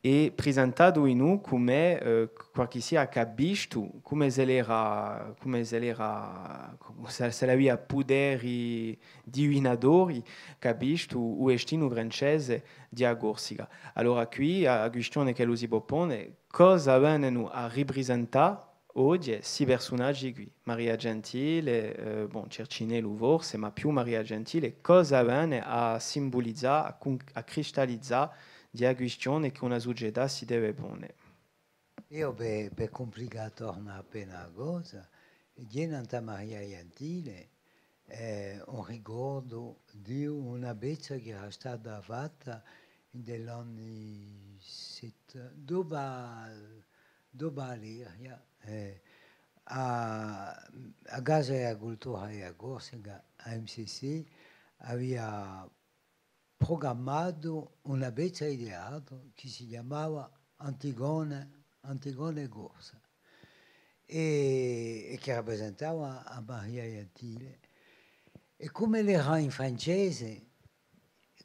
è prisentatu in u cum'è, eh, qualchissia chì hà vistu, cum'è s'ellu era, cum'è s'ellu era, s'ellu, s'ellu avia puteri divinatori, chì hà vistu u destinu francese di a Corsica. Allora quì a, a quistione ch'ellu si pò pone, cosa venenu à riprisentà oghje sti persunaghji quì? Maria Gentile, eh, bon, Circinellu forse, ma più Maria Gentile, cosa vene à simbulizà, à cun-, à cristallizà di a quistione chì una sucetà si deve pone? Eiu, per, per cumplicà torna appena a cosa, ghjè nant'à Maria Gentile, eh, un ricordu di una pezza chì era stata fatta in l'anni setta, dopu, dopu à l'Eria, eh, a, a Casa di a Cultura di a Corsica, a M C C, avia prugrammatu una pezza di teatru chì si chjamava Antigone, Antigone Corsa, è, è chì raprisentava à Maria Gentile. È cum'ellu era in francese,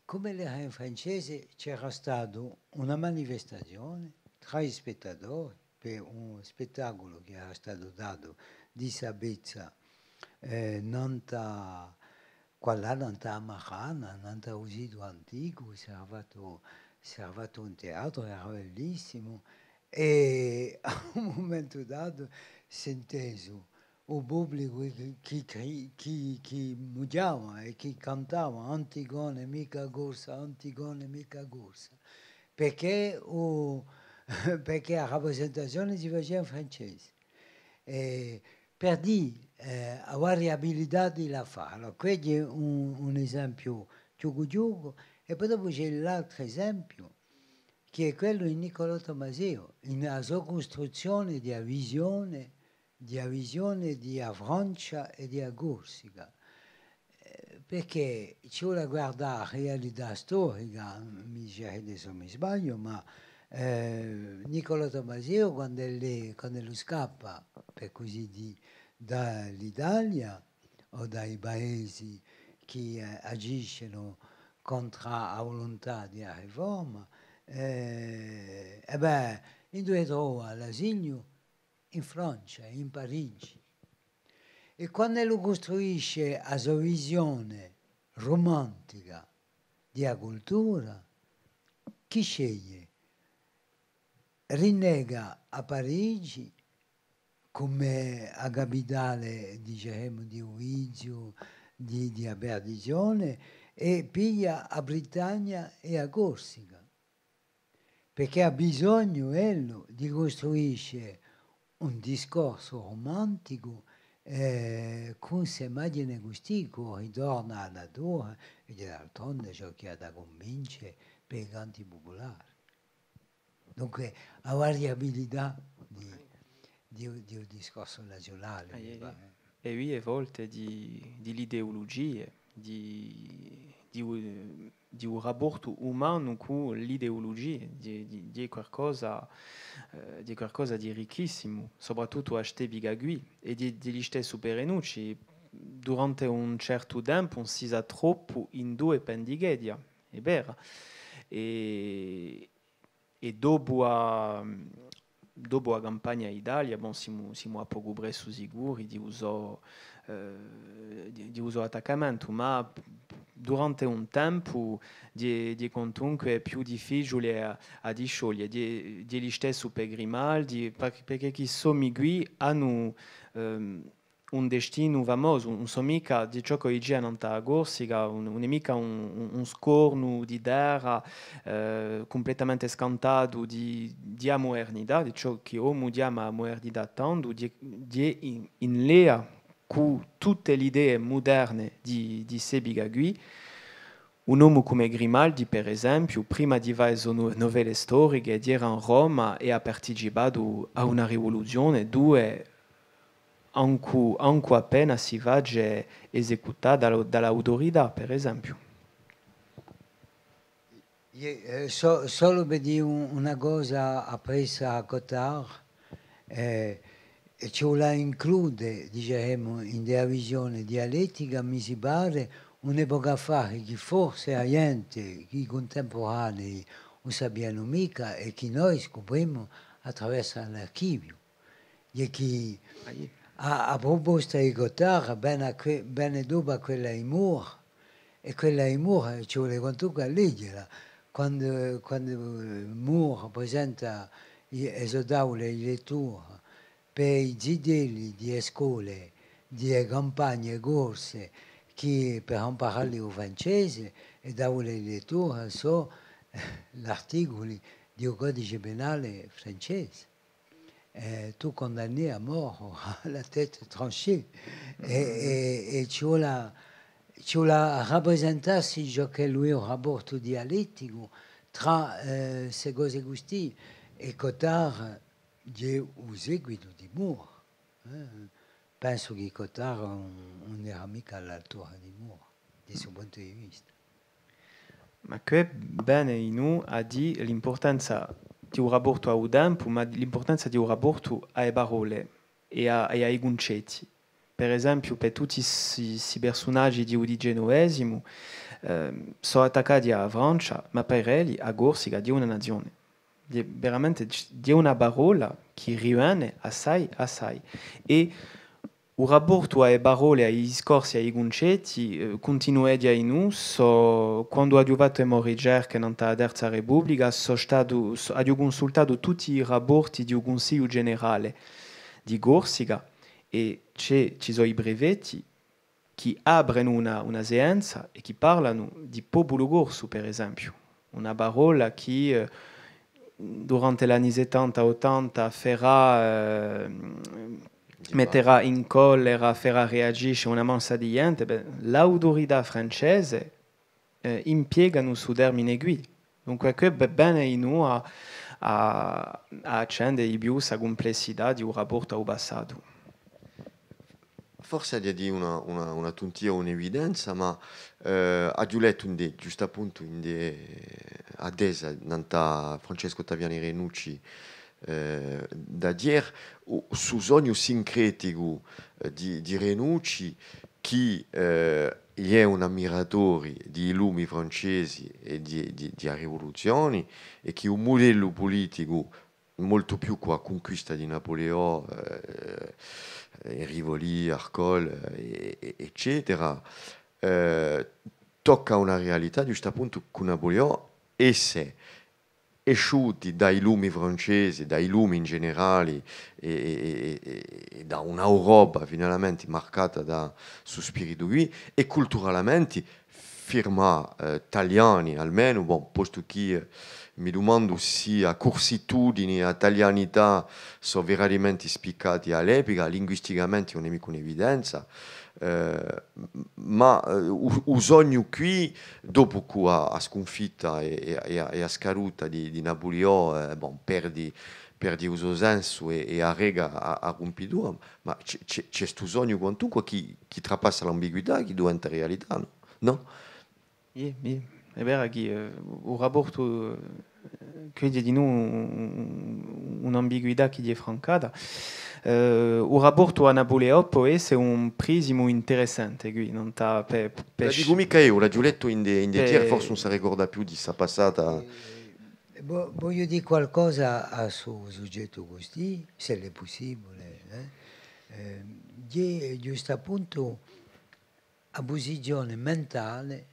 cum'ellu era in francese, c'era statu una manifestazione trà i spettatori per un spettaculu chì era statu datu di Sabezza, eh, nant'à, quallà nant'à a Marana, nant'à u situ anticu, s'era fattu, s'era fattu un teatru, era bellissimu, è à un mumentu datu s'hè intesu u publicu chì, chì, chì, chì, chì mughjava è chì cantava: "Antigone, micca corsa, Antigone, micca corsa", perchè u, perchè a raprisentazione si facia in francese. È per dì, eh, a variabilità di l'affare. Allora, quessu hè un, un esempiu chjucu chjucu, è po dopu ci hè l'altru esempiu, chì hè quellu di Niccolò Tommaseo, in a so custruzzione di a visione, di a visione di a Francia è di a Corsica. Eh, perchè ci vole à guardà a realità storica, mi dicerete s'o mi sbagliu, ma, eh, Niccolò Tommaseo, quand'ellu, quand'ellu scappa, per cusì dì, da l'Italia o da i paesi chì, eh, agiscenu contr'à a vuluntà di a riforma, eh, è bè, induve trova l'asilu? In Francia, in Parigi. È quand'ellu custruisce a so visione rumantica di a cultura, chì sceglie? Rinnega à Parigi cum'è a capitale, diceremu, di u viziu, di, di a perdizione, è piglia a Britannia è a Corsica. Perchè hà bisognu ellu di custruisce un discorsu rumanticu, eh, cù st'imagine custì, chì ritorna à a natura, è d'altronde ciò chì hà da cunvince per i canti pupulari. Dunque, a variabilità di, di, di u discorsu naziunale, mi pare. È vie volte di, di l'ideulugie, di, di u, di u raportu umanu cù l'ideulugie, di, di, di qualcosa, eh, di qualcosa di ricchissimu, soprattuttu à st'epica quì, è di, di listessu Perenucci, durante un certu tempu ùn si sà troppu induve pendicheghja, hè vera. È, è dopu a, dopu a campagna d'Italia, bon, simu, simu à pocu pressu sicuri di u so, eh, di, di u so attaccamentu, ma durante un tempu hè, hè quantunque più difficiule à, à discioglie, hè, hè listessu per Grimaldi, per, perchè chì st'omi quì anu, ehm, un destinu famosu, ùn sò micca, di ciò ch'o dicia nant'à a Corsica, ùn, ùn hè micca un, un, un scornu di terra, eh, cumplettamente scantatu di, di a mudernità, di ciò chì omu chjama a mudernità tandu, di, di in, in leia cù tutte l'idee muderne di, di st'epica quì, un omu cum'è Grimaldi, per esempiu, prima di fà e so nu-, nuvelle storiche, era in Roma è hà participatu à una rivuluzione, duve ancu, ancu appena si face esecutà da l', da l'autorità, per esempiu. Iè, eh, so-, solu per dì un, una cosa appressu à Cotard, eh, è ci vole à include, diceremu, in a visione dialettica, mi si pare, un'epica affare chì forse a ghjente, i cuntempuranei, ùn sapianu micca è chì noi scuprimu attraversu l'archiviu. Hè chì a, a pruposta di Cotard vene à que-, vene dopu à quella di Moore, è quella di Moore ci vole quantunque à leghjela. Quandu, quandu, eh, Moore presenta i, e so taule di lettura per i zitelli di e scole di e campagne corse, chì per amparalli u francese, e taule di lettura sò, eh, l'articuli di u codice penale francese. Eh, tu condamné à mort, à la tête tranchée. È, è, è ci vole à, ci vole à rapresentassi ciò ch'ellu hè u raportu dialetticu trà, eh, ste cose custì è Cotard hè u seguitu di Moore, eh. Pensu chì Cotard ùn, ùn era micca à l'altura di Moore, di stu puntu di vista. Ma què vene dinù à dì l'impurtanza di u raportu à u tempu, ma l'impurtanza di u raportu à e parolle è à, è à i cuncetti. per esempiu, per tutti sti, sti persunaghji di u dicenovesimu, ehm, sò attaccati à a Francia, ma per elli a Corsica hè una nazione. Hè veramente, hè una parolla chì rivene assai, assai. È u rapportu à e parolle, à i discorsi, à i cuncetti, eh, cuntinueghja in u, quandu aghju fattu e mo ricerche nant'à a Terza Republica, sò statu, sò, aghju cunsultatu tutti i rapporti di u Cunsigliu Generale di Corsica, è ci, ci sò i prefetti chì aprenu una, una seanza è chì parlanu di populu corsu, per esempiu. Una parolla chì, eh, durante l'anni settanta, ottanta, ferà, eh, metterà in collera, ferà reagisce una massa di ghjente, bè, l'autorità francese, eh, impieganu stu termine quì. Dunque, què vene in u à, à, à accende di più sta cumplessità di u rapportu à u passatu. Forse aghju da dì una, una, una tuntia o un'evidenza, ma, eh, aghju lettu ind'è, ghjustappuntu, ind'è a tesa nant'à Francescu Ottaviani Renucci, eh, d'aieri, u, stu sognu sincreticu, eh, di, di Renucci, chì, eh, hè un ammiratori di i lumi francesi è di, di, di a rivoluzioni, è chì un mudellu puliticu moltu più cù a cunquista di Napuleò, eh, eh, Rivoli, Arcole, eh, e-, e-, eccetera, eh, tocca una realità, ghjustappuntu, cù Napuleò, esse esciuti da i lumi francesi, da i lumi in generali, è, è, è, è, è da un'Europa finalmente marcata da stu spiritu quì, è culturalamenti firmà, eh, taliani, almenu, bon, postu chì, eh, mi dumandu sì a cursitudini è a talianità sò veramenti spiccati à l'epica, linguisticamenti ùn hè micca un'evidenza, eh, m-, ma, eh, u, u sognu quì, dopu cù a, a scunfitta è, è, è a, è a scaduta di, di Napuliò, eh, bon, perdi, perdi u so sensu è, è arreca a, a rumpitura, ma ci hè, ci hè, ci hè stu sognu quantunque chì, chì trapassa l'ambiguità, chì diventa realità, nò? Nò? Iè, iè. Hè vera chì, eh, u rapportu, eh, chì hè dinù un, un, un'ambiguità chì hè francata. Eh, u rapportu à Napuliò pò esse un prisimu interessante quì, nant'à, pè, pè... Ùn la dicu micca eiu, l'aghju lettu ind'è, ind'è, forse ùn si ricorda più di sta passata. Eh, vo-, vogliu dì qualcosa à stu sughjettu custì, s'ellu hè pussibule, eh? Eh, ghjè, ghjustappuntu, a pusizione mentale,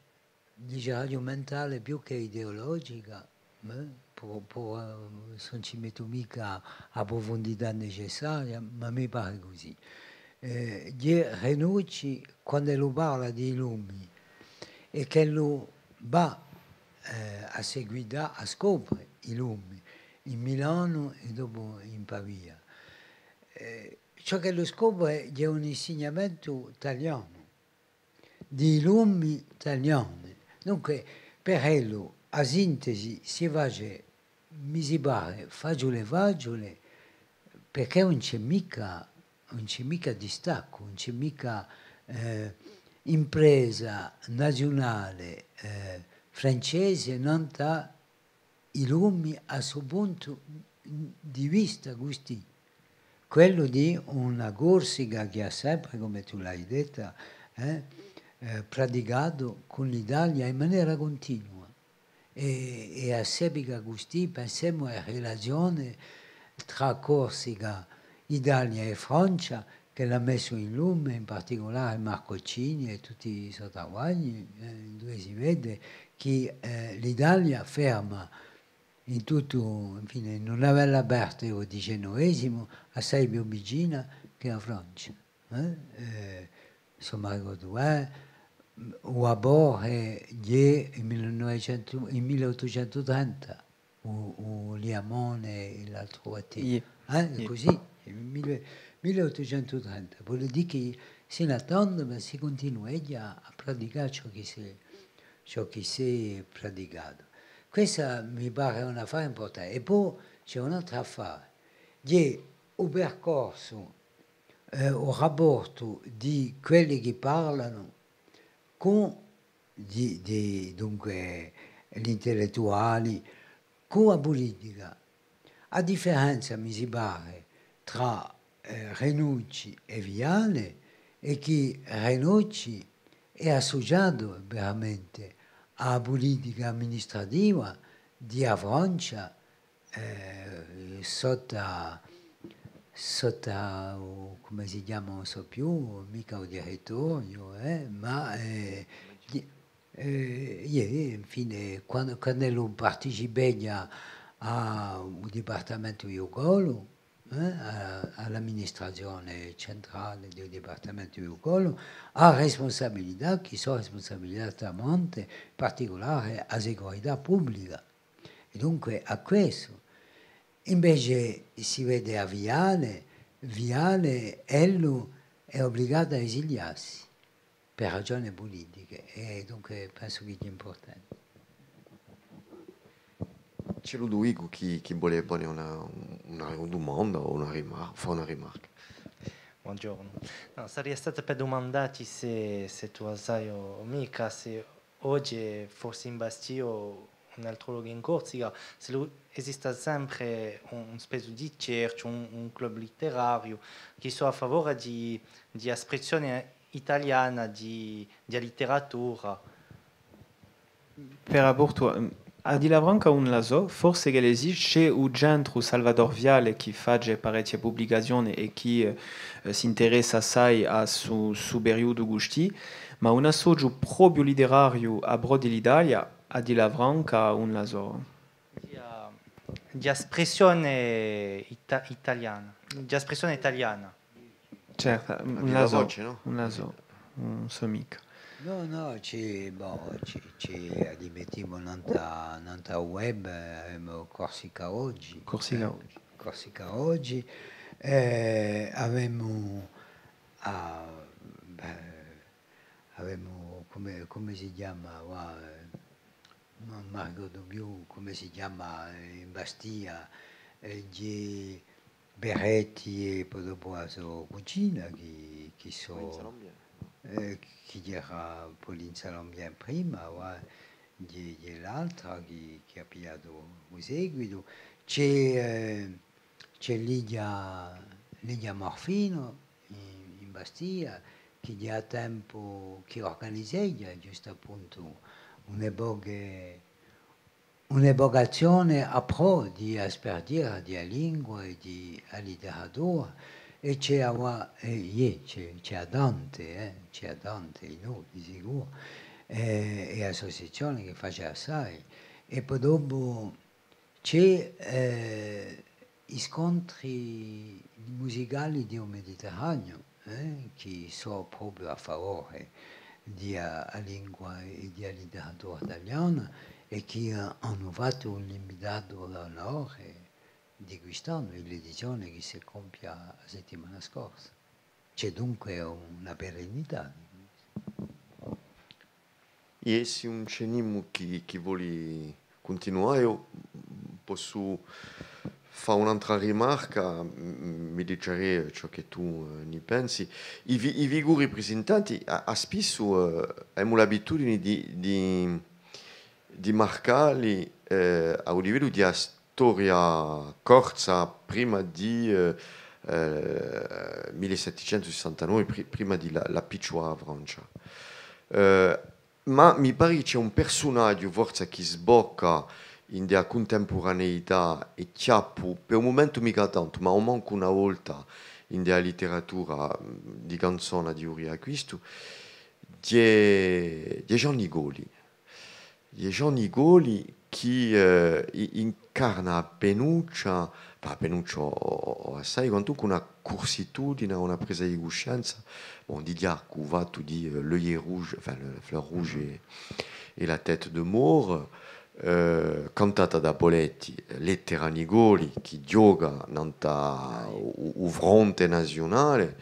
diceraghju mentale più chè ideologica, eh, pò, pò, eh, s'ùn ci mettu micca a prufundità necessaria, ma mi pare cusì. Eh, ghjè Renucci, quand'ellu parla di i lumi, è ch'ellu và, eh, à seguità, à scopre i lumi, in Milanu è dopu in Pavia. Eh, ciò ch'ellu scopre ghjè un insignamentu talianu, di i lumi taliani. Dunque, per ellu, a sintesi si face, mi si pare, faciule faciule, perchè ùn ci hè micca, ùn ci hè micca distaccu, ùn ci hè micca, eh, impresa naziunale, eh, francese, nant'à i lumi à stu puntu di vista custì, quellu di una Corsica chì hà sempre, cum'è tù l'hai detta, eh, eh, praticatu cù l'Italia in manera cuntinua. È, è à st'epica custì, pensemu à e relazione trà Corsica, Italia è Francia, ch'ellu hà messu in lume, in particulare Marco Cini è tutti i so travagli, eh, induve si vede chì, eh, l'Italia ferma in tuttu, infine, in una bella parte u dicenovesimu, assai più vicina chè a Francia, eh? Eh, s'o m'arricordu, eh, u vapore ghjè in mille novecentu, in mille ottucentu trenta, u, u Liamone è l'altru battellu. Iè. Eh? Iè. Cusì, in mille, mille ottucentu trenta. Vole dì chì sinu à tandu, ma si cuntinueghja à, à praticà ciò chì s'hè, ciò chì s'hè praticatu. Quessa mi pare un affare impurtante. È po ci hè un altru affare. Ghjè u percorsu, eh, u rapportu di quelli chì parlanu cù di, di, dunque, l'intellettuali, cù a pulitica. A differenza, mi si pare, trà, eh, Renucci è Viale, è chì Renocci hè assuciatu veramente à a pulitica amministrativa di a Francia, eh, sottu à, sottu à, u, cumu si chjama, ùn sò più, micca u direttoriu, eh, ma, eh, di-, eh, iè, infine, quandu, quand'ellu participeghja à u dipartamentu di u Collu, eh, à, à l'amministrazione centrale di u dipartamentu di u Collu, hà respunsabilità, chì sò respunsabilità tamante particulare à a sicurità publica. È dunque à questu. Invece si vede à Viale, Viale, ellu hè ubligatu à esiliassi per ragione pulitiche, è dunque pensu chì sia impurtante. Ci hè Luduvicu chì, chì vole pone una, una dumanda o una rimar-, fà una rimarca. Bonghjornu. Nò, saria statu per dumandà ti sè, sè tù a sai o micca, sè oghje, forse in Bastia o un altru locu in Corsica, sè lu-, esiste sempre un, un spezia di cerchju, un, un club litterariu, chì sò à favore di, di a spressione italiana, di, di a litteratura. Per raportu, ehm, à dilla franca ùn la sò, forse ch'ella esiste, ci hè u centru Salvador Viale chì face parechje publicazione è chì, eh, s'interessa assai à ssu, ssu periudu custì, ma un associu propiu litterariu à prò di l'Italia, à dilla franca, ùn la sò. Di a, di a spressione ita-, italiana, di a spressione italiana. Certu, ùn la sò, ùn la sò, ùn sò micca. Nò, nò, ci hè, bon, ci, ci hè, a mettimu nant'à, nant'à u web, eh, avemu Corsica Oggi. Corsica Oggi. Corsica Oggi, eh, avemu, ah, bè, avemu, cumu, cumu si chjama, và, eh, ùn m'arricordu più cumu si chjama, eh, in Bastia, eh, di Beretti è po dopu a so cugina, chì, chì sò, eh, chì era Pauline Salambien prima, và, di, di l'altra chì, chì hà pigliatu u seguitu. Ci hè, eh, ci hè Lidia, Lidia Morfino in, in Bastia, chì ghjè à tempu chì urganizeghja, ghjustu appuntu, un'evoca-, un'evocazione à prò di a sparghjera di a lingua è di a litteratura, è ci hè avà, è, iè, ci hè, ci hè à tante, eh, ci hè à tante, nò, di sicuru, eh, è associazione chì face assai. È po dopu ci hè, eh, i scontri musicali di u Mediterraniu, eh, chì sò propiu à favore di a, a lingua è di a litteratura taliana è chì, eh, anu fattu l'invitatu d'onore di quist'annu, in l'edizione chì si compie a settimana scorsa. Ci hè dunque una perennità di questu. È s'ùn ci hè nimu chì, chì voli cuntinuà, eiu possu fà un'antra rimarca, m-, mi diciarè ciò chì tù, eh, ni pensi. I fi-, i figuri prisintanti, à, à spissu, eh, emu l'abitudini di, di, di marcalli, eh, à u livellu di a storia corsa prima di, eh, eh, mille settecentu sessantanove, pri-, prima di la, l'appicciu à a Francia. Eh, ma mi pari chì ci hè un persunagiu forse chì sbocca in a cuntempuraneità è chjappu, per un mumentu micca tantu, ma omancu una volta in a litteratura, mm, di canzona di u Riacquistu, ghjè, ghjè Jean Nicoli. Ghjè Jean Nicoli chì, eh, i-, incarna appenuccia, enfin, appenuccia o, o, o assai, quantunque una cursitudine, una presa di cuscenza, bon, di ghjà cù u fattu di, eh, L'œillet rouge, enfin, le, la fleur rouge et, et la tête de mort, eh, cantata da Poletti, Lettera à Nicoli, chì ghjoca nant'à u, u fronte naziunale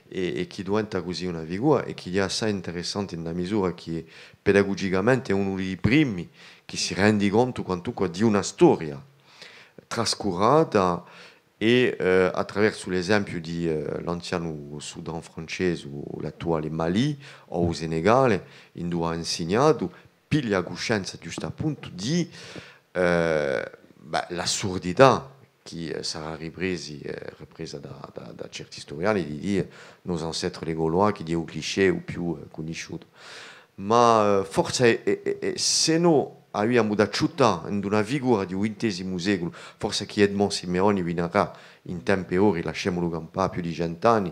è, è chì diventa cusì una figura è chì hè assai interessante in a misura chì pedagugicamente hè unu di i primi chì si rendi contu quantunque di una storia trascurata è, eh, attraversu l'esempiu di, eh, l'anzianu Sudan francese, l'attuale Mali, o u Senegale, induve hà insignatu, piglia cuscenza ghjustu appuntu di, eh, bè, l'assurdità chì, eh, sarà ripresi, eh, ripresa da, da, da certi storiani, di dì, eh, nos ancêtres les Gaulois, chì hè u cliché u più, eh, cunnisciutu. Ma, eh, forse, eh, eh, eh, s'è no aviamu da ciuttà in una figura di u vintesimu seculu, forse chì Edmond Simeoni vinarà in tempi è ori, lasciamulu campà più di cent'anni,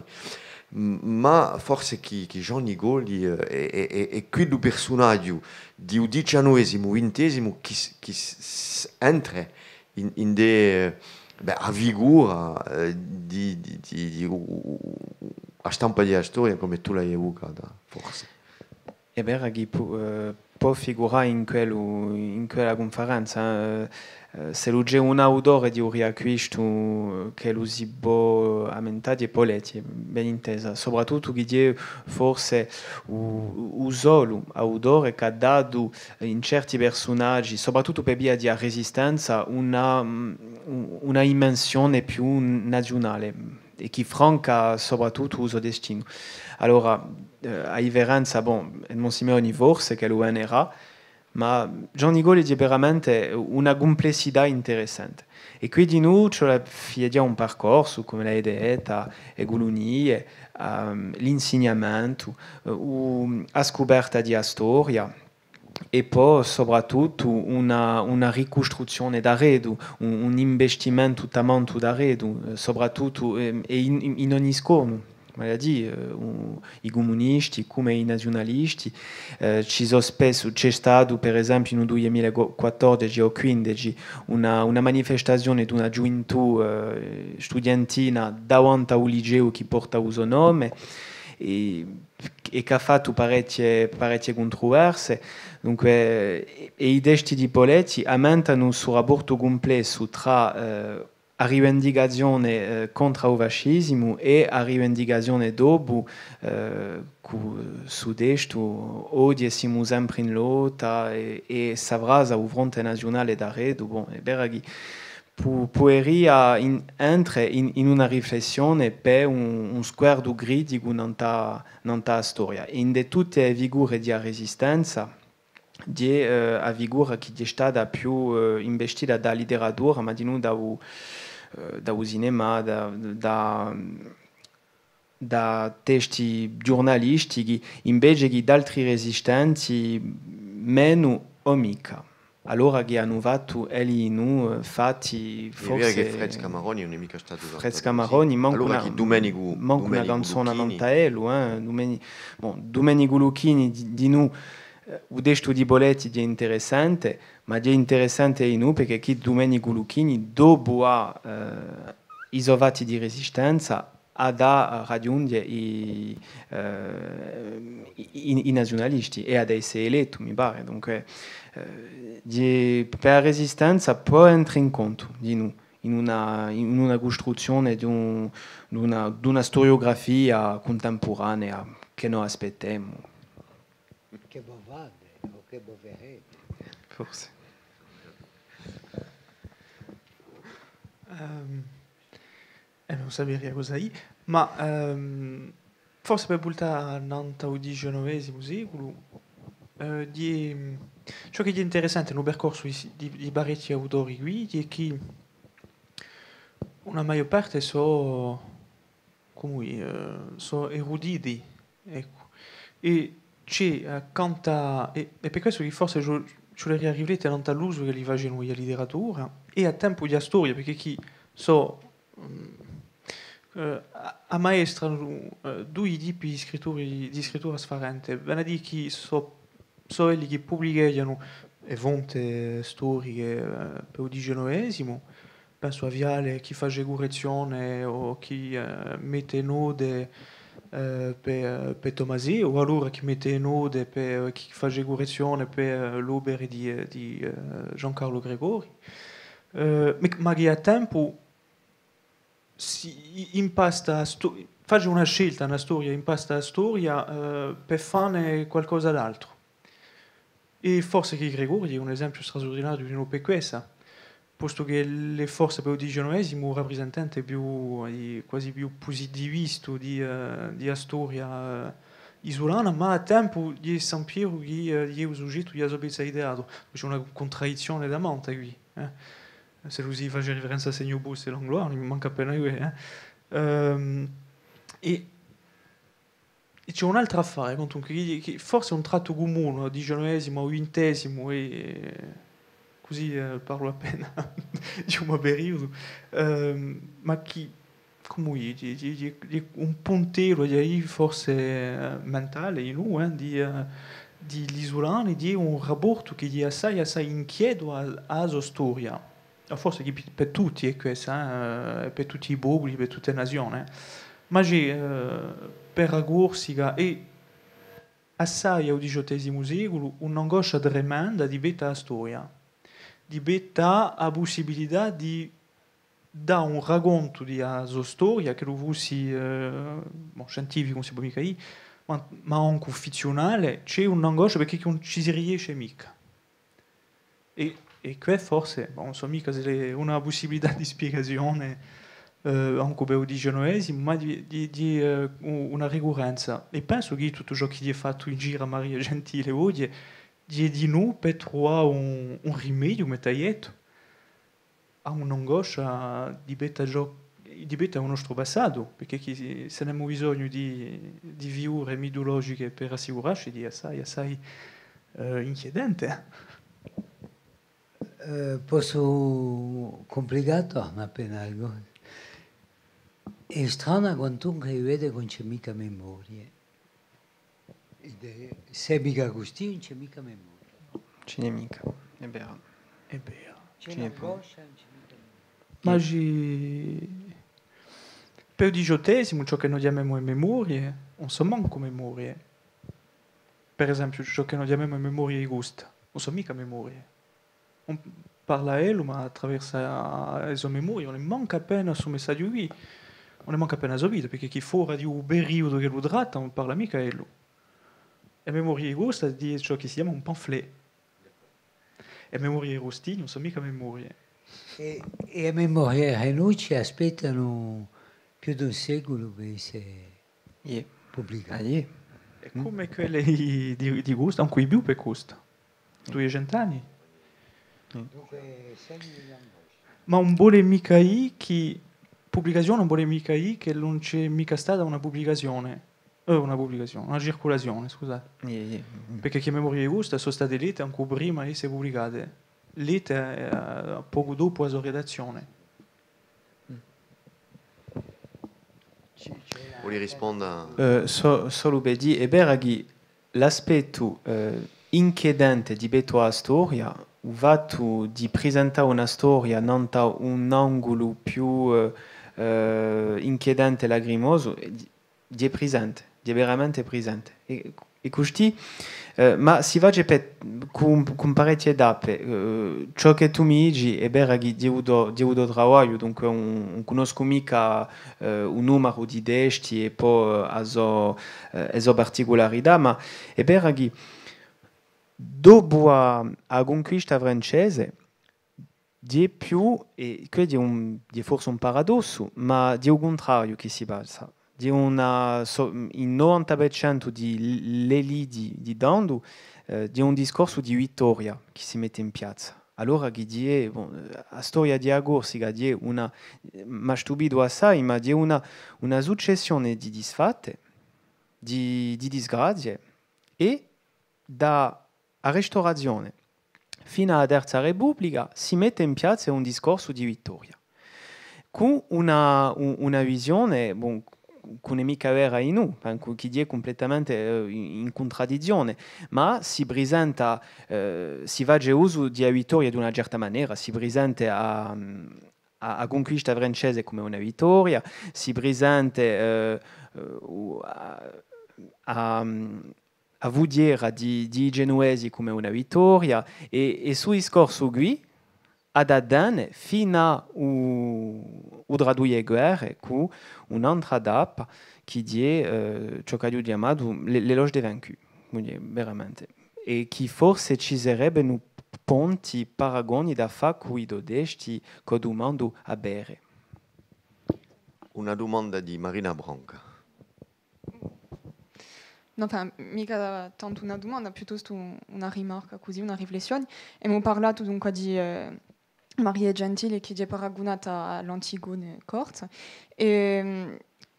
m-, ma forse chì, chì Jean Nicoli, eh, hè, hè, hè, hè quiddu persunaghju di u diciannovesimu, vintesimu chì s-, chì s-, s-, entre in, in de, bè, a figura, eh, di, di, di, di u, u, u, a stampa di a storia, cum'è tù l'hai evucata, forse. Hè vera chì pò, eh, pò figurà in quellu, in quella cunferenza, eh, eh, s'ellu ci hè un autore di u Riacquistu, eh, ch'ellu si pò ammentà, hè Poletti, ben intesa, soprattuttu chì hè forse u, u solu autore chì hà datu in certi persunaghji, soprattuttu per via di a Resistenza, una, mm, una dimensione più naziunale, è chì franca soprattuttu u so destinu. Allora, eh, a differenza, bon, Edmond Simeoni forse ch'ellu venerà, ma Jean Nicoli hè veramente una cumplessità interessante. È quì dinù ci hè da fà un percorsu, cum'è l'hai detta, e culunie, ehm, l'insignamentu, eh, u-, a scuperta di a storia, è po, soprattuttu, una, una ricustruzzione d'arretu, un, un investimentu tamantu d'arretu, eh, soprattuttu, ehm, è in, in, in ogni scomu, vale à dì, eh, u-, i cumunisti, cum'è i naziunalisti, eh, ci sò spessu, ci hè statu, per esempiu, in u dui mila quattordeci o quindeci, una, una manifestazione d'una ghjuventù, eh, studientina davanti à u liceu chì porta u so nome, è è chì hà fattu parechje, parechje cuntroverse. Dunque, è, è i testi di Poletti ammentanu stu rapportu cumplessu trà, eh, a rivendicazione, eh, contr'à u fascisimu è a rivendicazione dopu, eh, cù stu testu, oghje simu sempre in lotta è, è sta frasa, u fronte naziunale d'arretu, bon, hè vera chì pu-, puderia in-, entre in, in una riflessione per un, un sguardu criticu nant'à, nant'à a storia. È in di tutte e figure di a Resistenza, hè, eh, a figura chì hè stata più, eh, investita da a literatura, ma dinù da u, eh, da u cinema, da, da, da testi ghjurnalistichi, invece chì d'altri resistenti menu o micca. Allora chì anu fattu elli dinù, eh, fatti. Hè vera forse chì Fred Scamaroni ùn hè micca statu Fred Scamaroni, mancu una, mancu una canzona nant'à ellu, eh, Dumeni-, bon, Dumenicu Lucchini di, dinù, eh, u testu di Poletti hè interessante, ma hè interessante dinù perchè chì Dumenicu Lucchini, dopu à, eh, i so fatti di resistenza, hà da raghjunghje i, eh, i, i, i naziunalisti è hà da esse elettu, mi pare. Dunque, eh, di, per a resistenza pò entre in contu, dinù, in una, in una custruzzione d'un, d'una, d'una storiografia cuntempuranea chì no aspettemu. Chì vo fate o chì vo ferete? Forse. Ehm, Eh, ùn saperia cosa dì, ma, ehm, forse per vultà nant'à u diciannovesimu seculu, eh, di, ciò chì hè interessante in u percorsu di, di, di parechji autori quì, hè chì una maiò parte sò, cum'è, eh, sò eruditi, eccu. È ci hè, eh, accantu à, è, hè per questu chì forse ci, ci vuleria riflette nant'à l'usu ch'elli facenu di a literatura, è à tempu di a storia, perchè chì sò Mm. Eh, a, ammaestranu, eh, dui tipi di scritturi, di scrittura sfarente. Vene à dì chì sò, sò elli chì publicheghjanu e fonte storiche, eh, per u diciannovesimu. Pensu à Viale chì face currezzione o chì, eh, mette note, eh, per, per Tommaseo, o allora chì mette note per, chì face currezzione per, eh, l'opere di, eh, di, eh, Giancarlo Gregori. Eh, ma, ma chì à tempu si i-, impasta a sto-, face una scelta, una storia, impasta a storia, eh, per fane qualcosa d'altru. È forse chì Gregori hè un esempiu strasurdinariu dinò per quessa, postu chì l'hè forse per u diciannovesimu u raprisentante più, eh, quasi più pusitivistu di, eh, di a storia, eh, isulana, ma à tempu hè Sampieru chì, eh, hè u sughjettu di a so pezza di teatru. Ci hè una cuntradizzione tamanta quì, eh. S'ellu si face riferenza à Seignobus è Langlois, ùn manca appena à què, eh. Ehm, è, è ci hè un altru affare, quantunque, chì, chì forse hè un trattu cumunu à u diciannovesimu, à u vintesimu, è cusì, eh, parlu appena di un periudu, ehm, ma chì, cumu dì, di, di, di, di un puntellu, di, forse, eh, mentale, in u, eh, di, eh, di l'isulani, di un raportu chì hè assai, assai inchietu à, à a so storia. Ma forse chì per, per tutti hè quessa, eh, per tutti i populi, per tutte e nazione. Ma ci hè, eh, per a Corsica è assai à u diciottesimu seculu, un'angoscia tremenda di pettu à a storia, di pettu à a pussibilità di dà un racontu di a so storia, ch'ellu fussi, eh, bon, scientificu, ùn si pò micca dì, ma, ma ancu fizziunale, ci hè un'angoscia perchè chì ùn ci si riesce micca. È, è què forse, bon, ùn sò micca s'ellu hè una pussibilità di spiegazione, eh, ancu per u diciannovesimu, ma di, di, di, eh, u-, una ricurrenza. È pensu chì tuttu ciò chì hè fattu in giru à Maria Gentile oghje, hè dinù per truvà un, un rimediu, cum'è t'ai dettu, à un'angoscia di pettu à ciò, di pettu à u nostru passatu, perchè chì si, s'è n'emu bisognu di, di figure mitologiche per assicurasci, hè assai, assai, eh, inchietente. Eh, possu cumplicà appena alcu? Hè strana quantunque di vede chì ùn ci hè micca memorie. Ed hè, s'hè micca cusì, ùn ci hè micca memoria. Ci n'hè micca, hè vera. Hè vera. Ci n'hè pò. Ma ci, per u diciottesimu, ciò chì no chjamemu e memorie, ùn sò mancu memorie. Per esempiu, ciò chì no chjamemu e memorie di Custa, ùn sò micca memorie. Ùn parla ellu, ma attraversu a, a so memoria, ùn hè mancu appena stu messaghju quì, ùn hè mancu appena a so vita, perchè chì fora di u periudu ch'ellu tratta, ùn parla micca ellu. E memorie di Custa, hè ciò chì si chjama un pamphlet. E memorie di Rustini ùn sò micca memorie. È, è e memorie di Renucci aspettanu più d'un seculu per esse Iè. Publicate. Ah, iè. È cum'è quelle di, di, di Custa, ancu di più per Custa. Duiecentu anni. Dunque, segni di angoscia. Ma ùn vole micca dì chì publicazione ùn vole micca dì chì ùn ci hè micca stata una publicazione. Eh, una publicazione, una circulazione, scusate. Iè, iè. Perchè chì e memorie di Custa sò state lette ancu prima d'esse publicate. Lette, eh, pocu dopu a so redazzione. Voli risponda? Eh, so-, solu per dì, hè vera chì l'aspettu, eh, inchietente di pettu à a storia, u fattu di prisentà una storia nant'à un angulu più, eh, eh, inchietente è lacrimosu, eh, di-, di hè prisente, di hè veramente prisente. È, è custì, eh, ma si face per, cù, cù parechje tappe. Eh, ciò chì tù mi dici hè vera chì di u to, di u to travagliu, dunque ùn, ùn cunnoscu micca, eh, u numaru di testi è po, eh, a so, eh, e so particularità, ma hè vera chì dopu à, à a cunquista francese, di hè più, è què hè un, di hè forse un paradossu, ma di hè u cuntrariu chì si passa. Di hè una, so-, in novanta per centu di l-, l'élite di, di tandu, eh, di hè un discorsu di vittoria chì si mette in piazza. Allora chì di hè, bon, a storia di a Corsica, di hè una, m'hà stupitu assai, ma di hè una, una successione di disfatte, di, di disgrazie, è da a Restaurazione finu à a Terza Republica si mette in piazza un discorsu di vittoria, cù una, u-, una visione, bon, chì ùn hè micca vera in u, chì hè cumpletamente, eh, in, in cuntradizzione, ma si prisenta, eh, si face usu di a vittoria d'una certa manera, si prisenta a, a, a cunquista francese cum'è una vittoria, si prisenta, eh, eh, u-, a, a, a fughjera di, di i Genuvesi cum'è una vittoria, è, è stu discorsu quì hà da tene finu à u, u trà duie guerre, cù un'antra tappa chì hè, eh, ciò ch'aghju chjamatu l'é-, l'éloge des vaincus, quindi veramente. È chì forse ci sarebbenu ponti, paragoni da fà cù i to testi, ch'o dumandu à vede. Una dumanda di Marina Branca. Enfin, micca tantu una dumanda, piuttostu un-, una rimarca cusì, una riflessione. Emu parlatu dunque di, eh, Marie Gentile, chì hè paragunata à l'Antigone corsa. È, mm,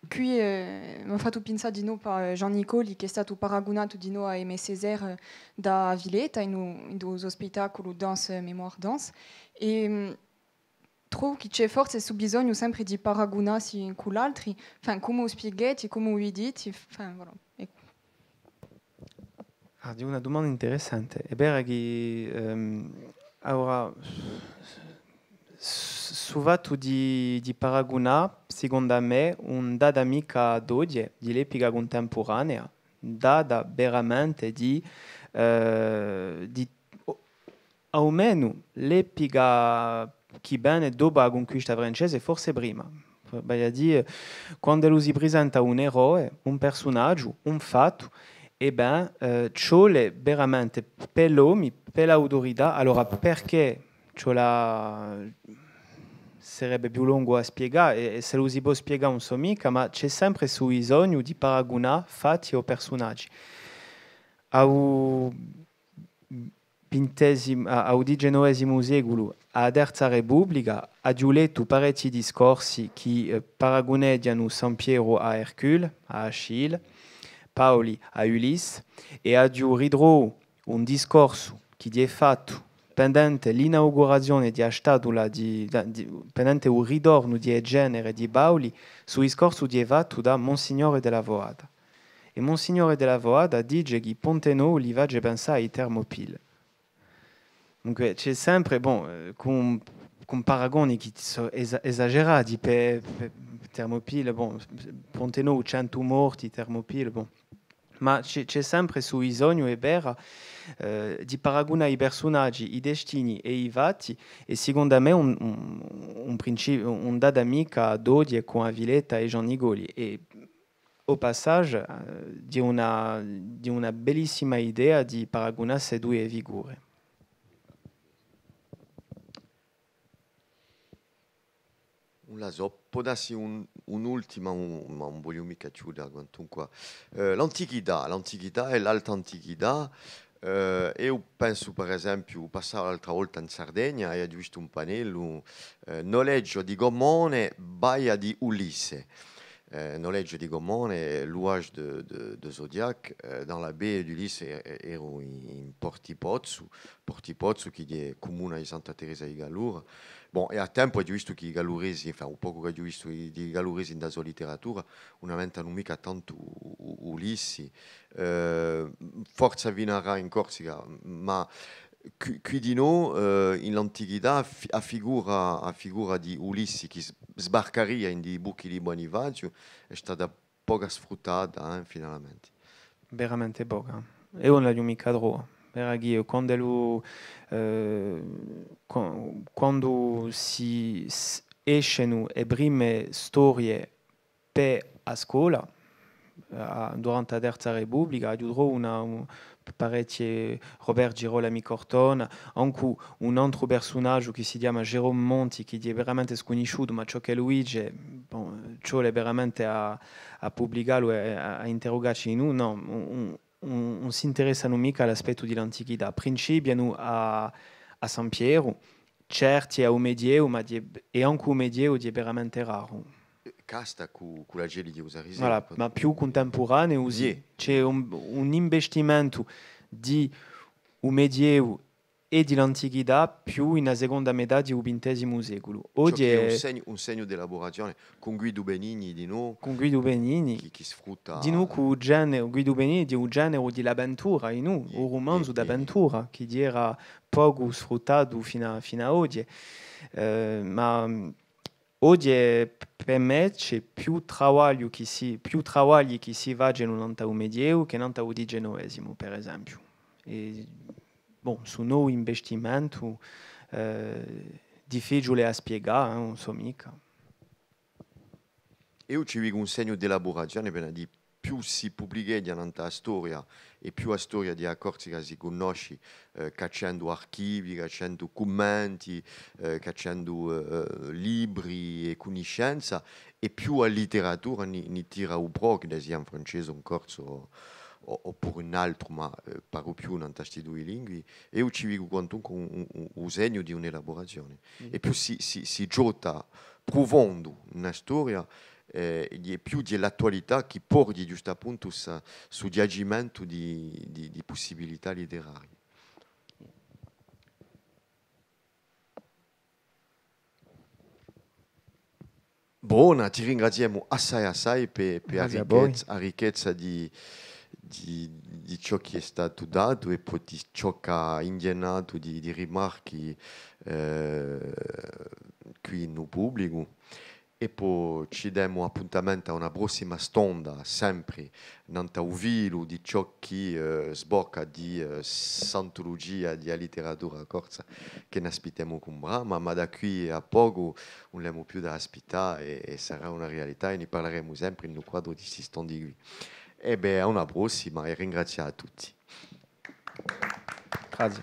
quì, eh, m'hà fattu pinsà dinò pà, eh, Jean Nicoli, chì hè statu paragunatu dinò à Aimé Césaire, eh, da Villetta, in u, in u so spettaculu Danse, Mémoire, Danse. È, mm, trovu chì ci hè forse stu bisognu sempre di paragunassi cù l'altri, enfin, cumu u spiegheti, cumu u viditi, enfin, voilà. Eccu. Ah, hè una dumanda interessante. Hè vera chì, ehm, allora, s-, s-, stu fattu di, di paragunà, sicondu à mè, ùn data micca d'oghje, di l'epica cuntempuranea, data veramente di, eh, di, o-, almenu l'epica chì vene dopu à a cunquista francese, forse prima. Vale à dì, quand'ellu si prisenta un eroe, un persunagiu, un fattu, è bè, eh, ci vole veramente per l'omi, per l'autorità, allora perchè ci vole, sarebbe più longu à spiegà, è, è s'ellu si pò spiegà ùn sò micca, ma ci hè sempre stu bisognu di paragunà fatti o persunagi. À u vintesimu, à, à u diciannovesimu seculu, à a Terza Republica, aghju lettu parechji discorsi chì, eh, paraguneghjanu Sampieru à Hercule, à Achille, Paoli à Ulisse, è aghju ritrovu un discorsu chì hè fattu pendente l'inaugurazione di a statula di, da, di, pendente u ritornu di e cenere di Paoli, stu discorsu hè fattu da Monsignore Della Foata. È Monsignore Della Foata dice chì Ponte Novu li face pensà à i Termopile. Dunque, ci hè sempre, bon, eh, cun, cun paragoni chì sò esa-, esagerati per, per Termopile, bon, Ponte Novu, centu morti, Termopile, bon. Ma ci hè, ci hè sempre stu bisognu, hè vera, eh, di paragunà i persunagi, i destini è i fatti, è sicondu à mè ùn, ùn, ùn princi-, ùn data micca d'oghje cù a Villetta è Jean Nicoli. È au passage, eh, hè una, hè una bellissima idea di paragunà ste duie figure. Ùn la sò, pò dassi un, un'ultima, un, ma ùn vogliu micca chjuda, quantunque. Eh, l'antichità, l'antichità è l'alta antichità, eh, eiu pensu, per esempiu, passava l'altra volta in Sardegna è aghju vistu un panellu, eh, Noleggio di gommone, baia di Ulisse. Eh, Noleggio di gommone, l'ouage de, de, de Zodiac, eh, dans la baie d'Ulysse, eh, eru in, in Portipozzu, Portipozzu, chì hè cumuna di Santa Teresa di Gallura. Bon, è à tempu aghju vistu chì i Galluresi, enfin, u pocu ch'aghju vistu di, di i Galluresi in a so literatura, ùn amentanu micca tantu U-, U-, Ulissi. Eh, forse vinarà in Corsica, ma quì, quì dinò, eh, in l'antichità, a fi-, a figura, a figura di Ulissi chì s-, sbarcaria in i bucchi di Bunifaziu hè stata poca sfruttata, eh, finalmente. Veramente poca. Eiu ùn l'aghju micca trovu. Era chì quand'ellu, eh, qua-, quandu si, s-, escenu e prime storie per a scola, eh, durante a Terza Republica, aghju trovu una, un, parechje, Robert Girolami Cortona, ancu un antru persunagiu chì si chjama Jérôme Monti, chì hè veramente scunnisciutu, ma ciò ch'ellu dice, bon, ci vole veramente à, à publicallu è à, à interrugacci in u-, nò, ùn, ùn, ùn s'interessanu micca à l'aspettu di l'antichità. Principianu à, à Sampieru, certi à u Medievu, ma hè, è ancu u Medievu hè veramente raru. Casta cù, cù l'acelli di u Sariseu. Voilà, ma più cuntempuraneu, sì. Ci hè un, un investimentu di u Medievu è di l'antichità più in a seconda metà di u vintesimu seculu. Ciò chì hè un segnu, un segnu d'elaburazione cun Guidu Benigni dinù. Cun Guidu Benigni. Chì, chì sfrutta. Dinù cù u genere, Guidu Benigni hè u generu di l'avventura, dinù, u rumanzu d'avventura, chì era pocu sfruttatu finu à, finu à oghje. Eh, ma Oghje, p-, per mè, ci hè più travagliu chì si, più travagli chì si facenu nant'à u Medievu chè nant'à u diciannovesimu, per esempiu. È, bon, stu novu investimentu, eh, difficiule à spiegà, eh, ùn sò micca. Eiu ci vicu un segnu d'elaburazione, vene à dì, più si publicheghja nant'à a storia è più a storia di a Corsica si cunnosci, eh, cacciendu archivi, cacciendu cummenti, eh, cacciendu, eh, libri è cunniscenza, è più a literatura ni, ni tira u prò, ch'edda sia in francese o in corsu o, o, oppuru un altru, ma, eh, paru più nant'à sti dui lingui, eiu ci vicu quantunque un, un, un, un segnu di un'elaburazione. Mm. È più si, si, si ghjota prufondu in a storia, eh, è più di l'attualità chì porghji ghjustappuntu sta, stu ghjacimentu di, di, di pussibilità literarie. Bona, ti ringraziemu assai, assai per, per a ricchezza, a ricchezza di, di, di ciò chì hè statu datu è po di ciò chì hà inghjennatu di, di rimarchi, eh, quì in u publicu. È po ci demu appuntamentu à una prossima stonda, sempri nant'à u filu di ciò chì, eh, sbocca di, eh, st'antulugia di a literatura corsa chì n'aspittemu cun brama, ma da quì à pocu ùn l'emu più da aspittà è, è sarà una realità è ni parlaremu sempri in u quadru di sti stondi quì. È bè, à una prossima è ringrazià à tutti. Grazie.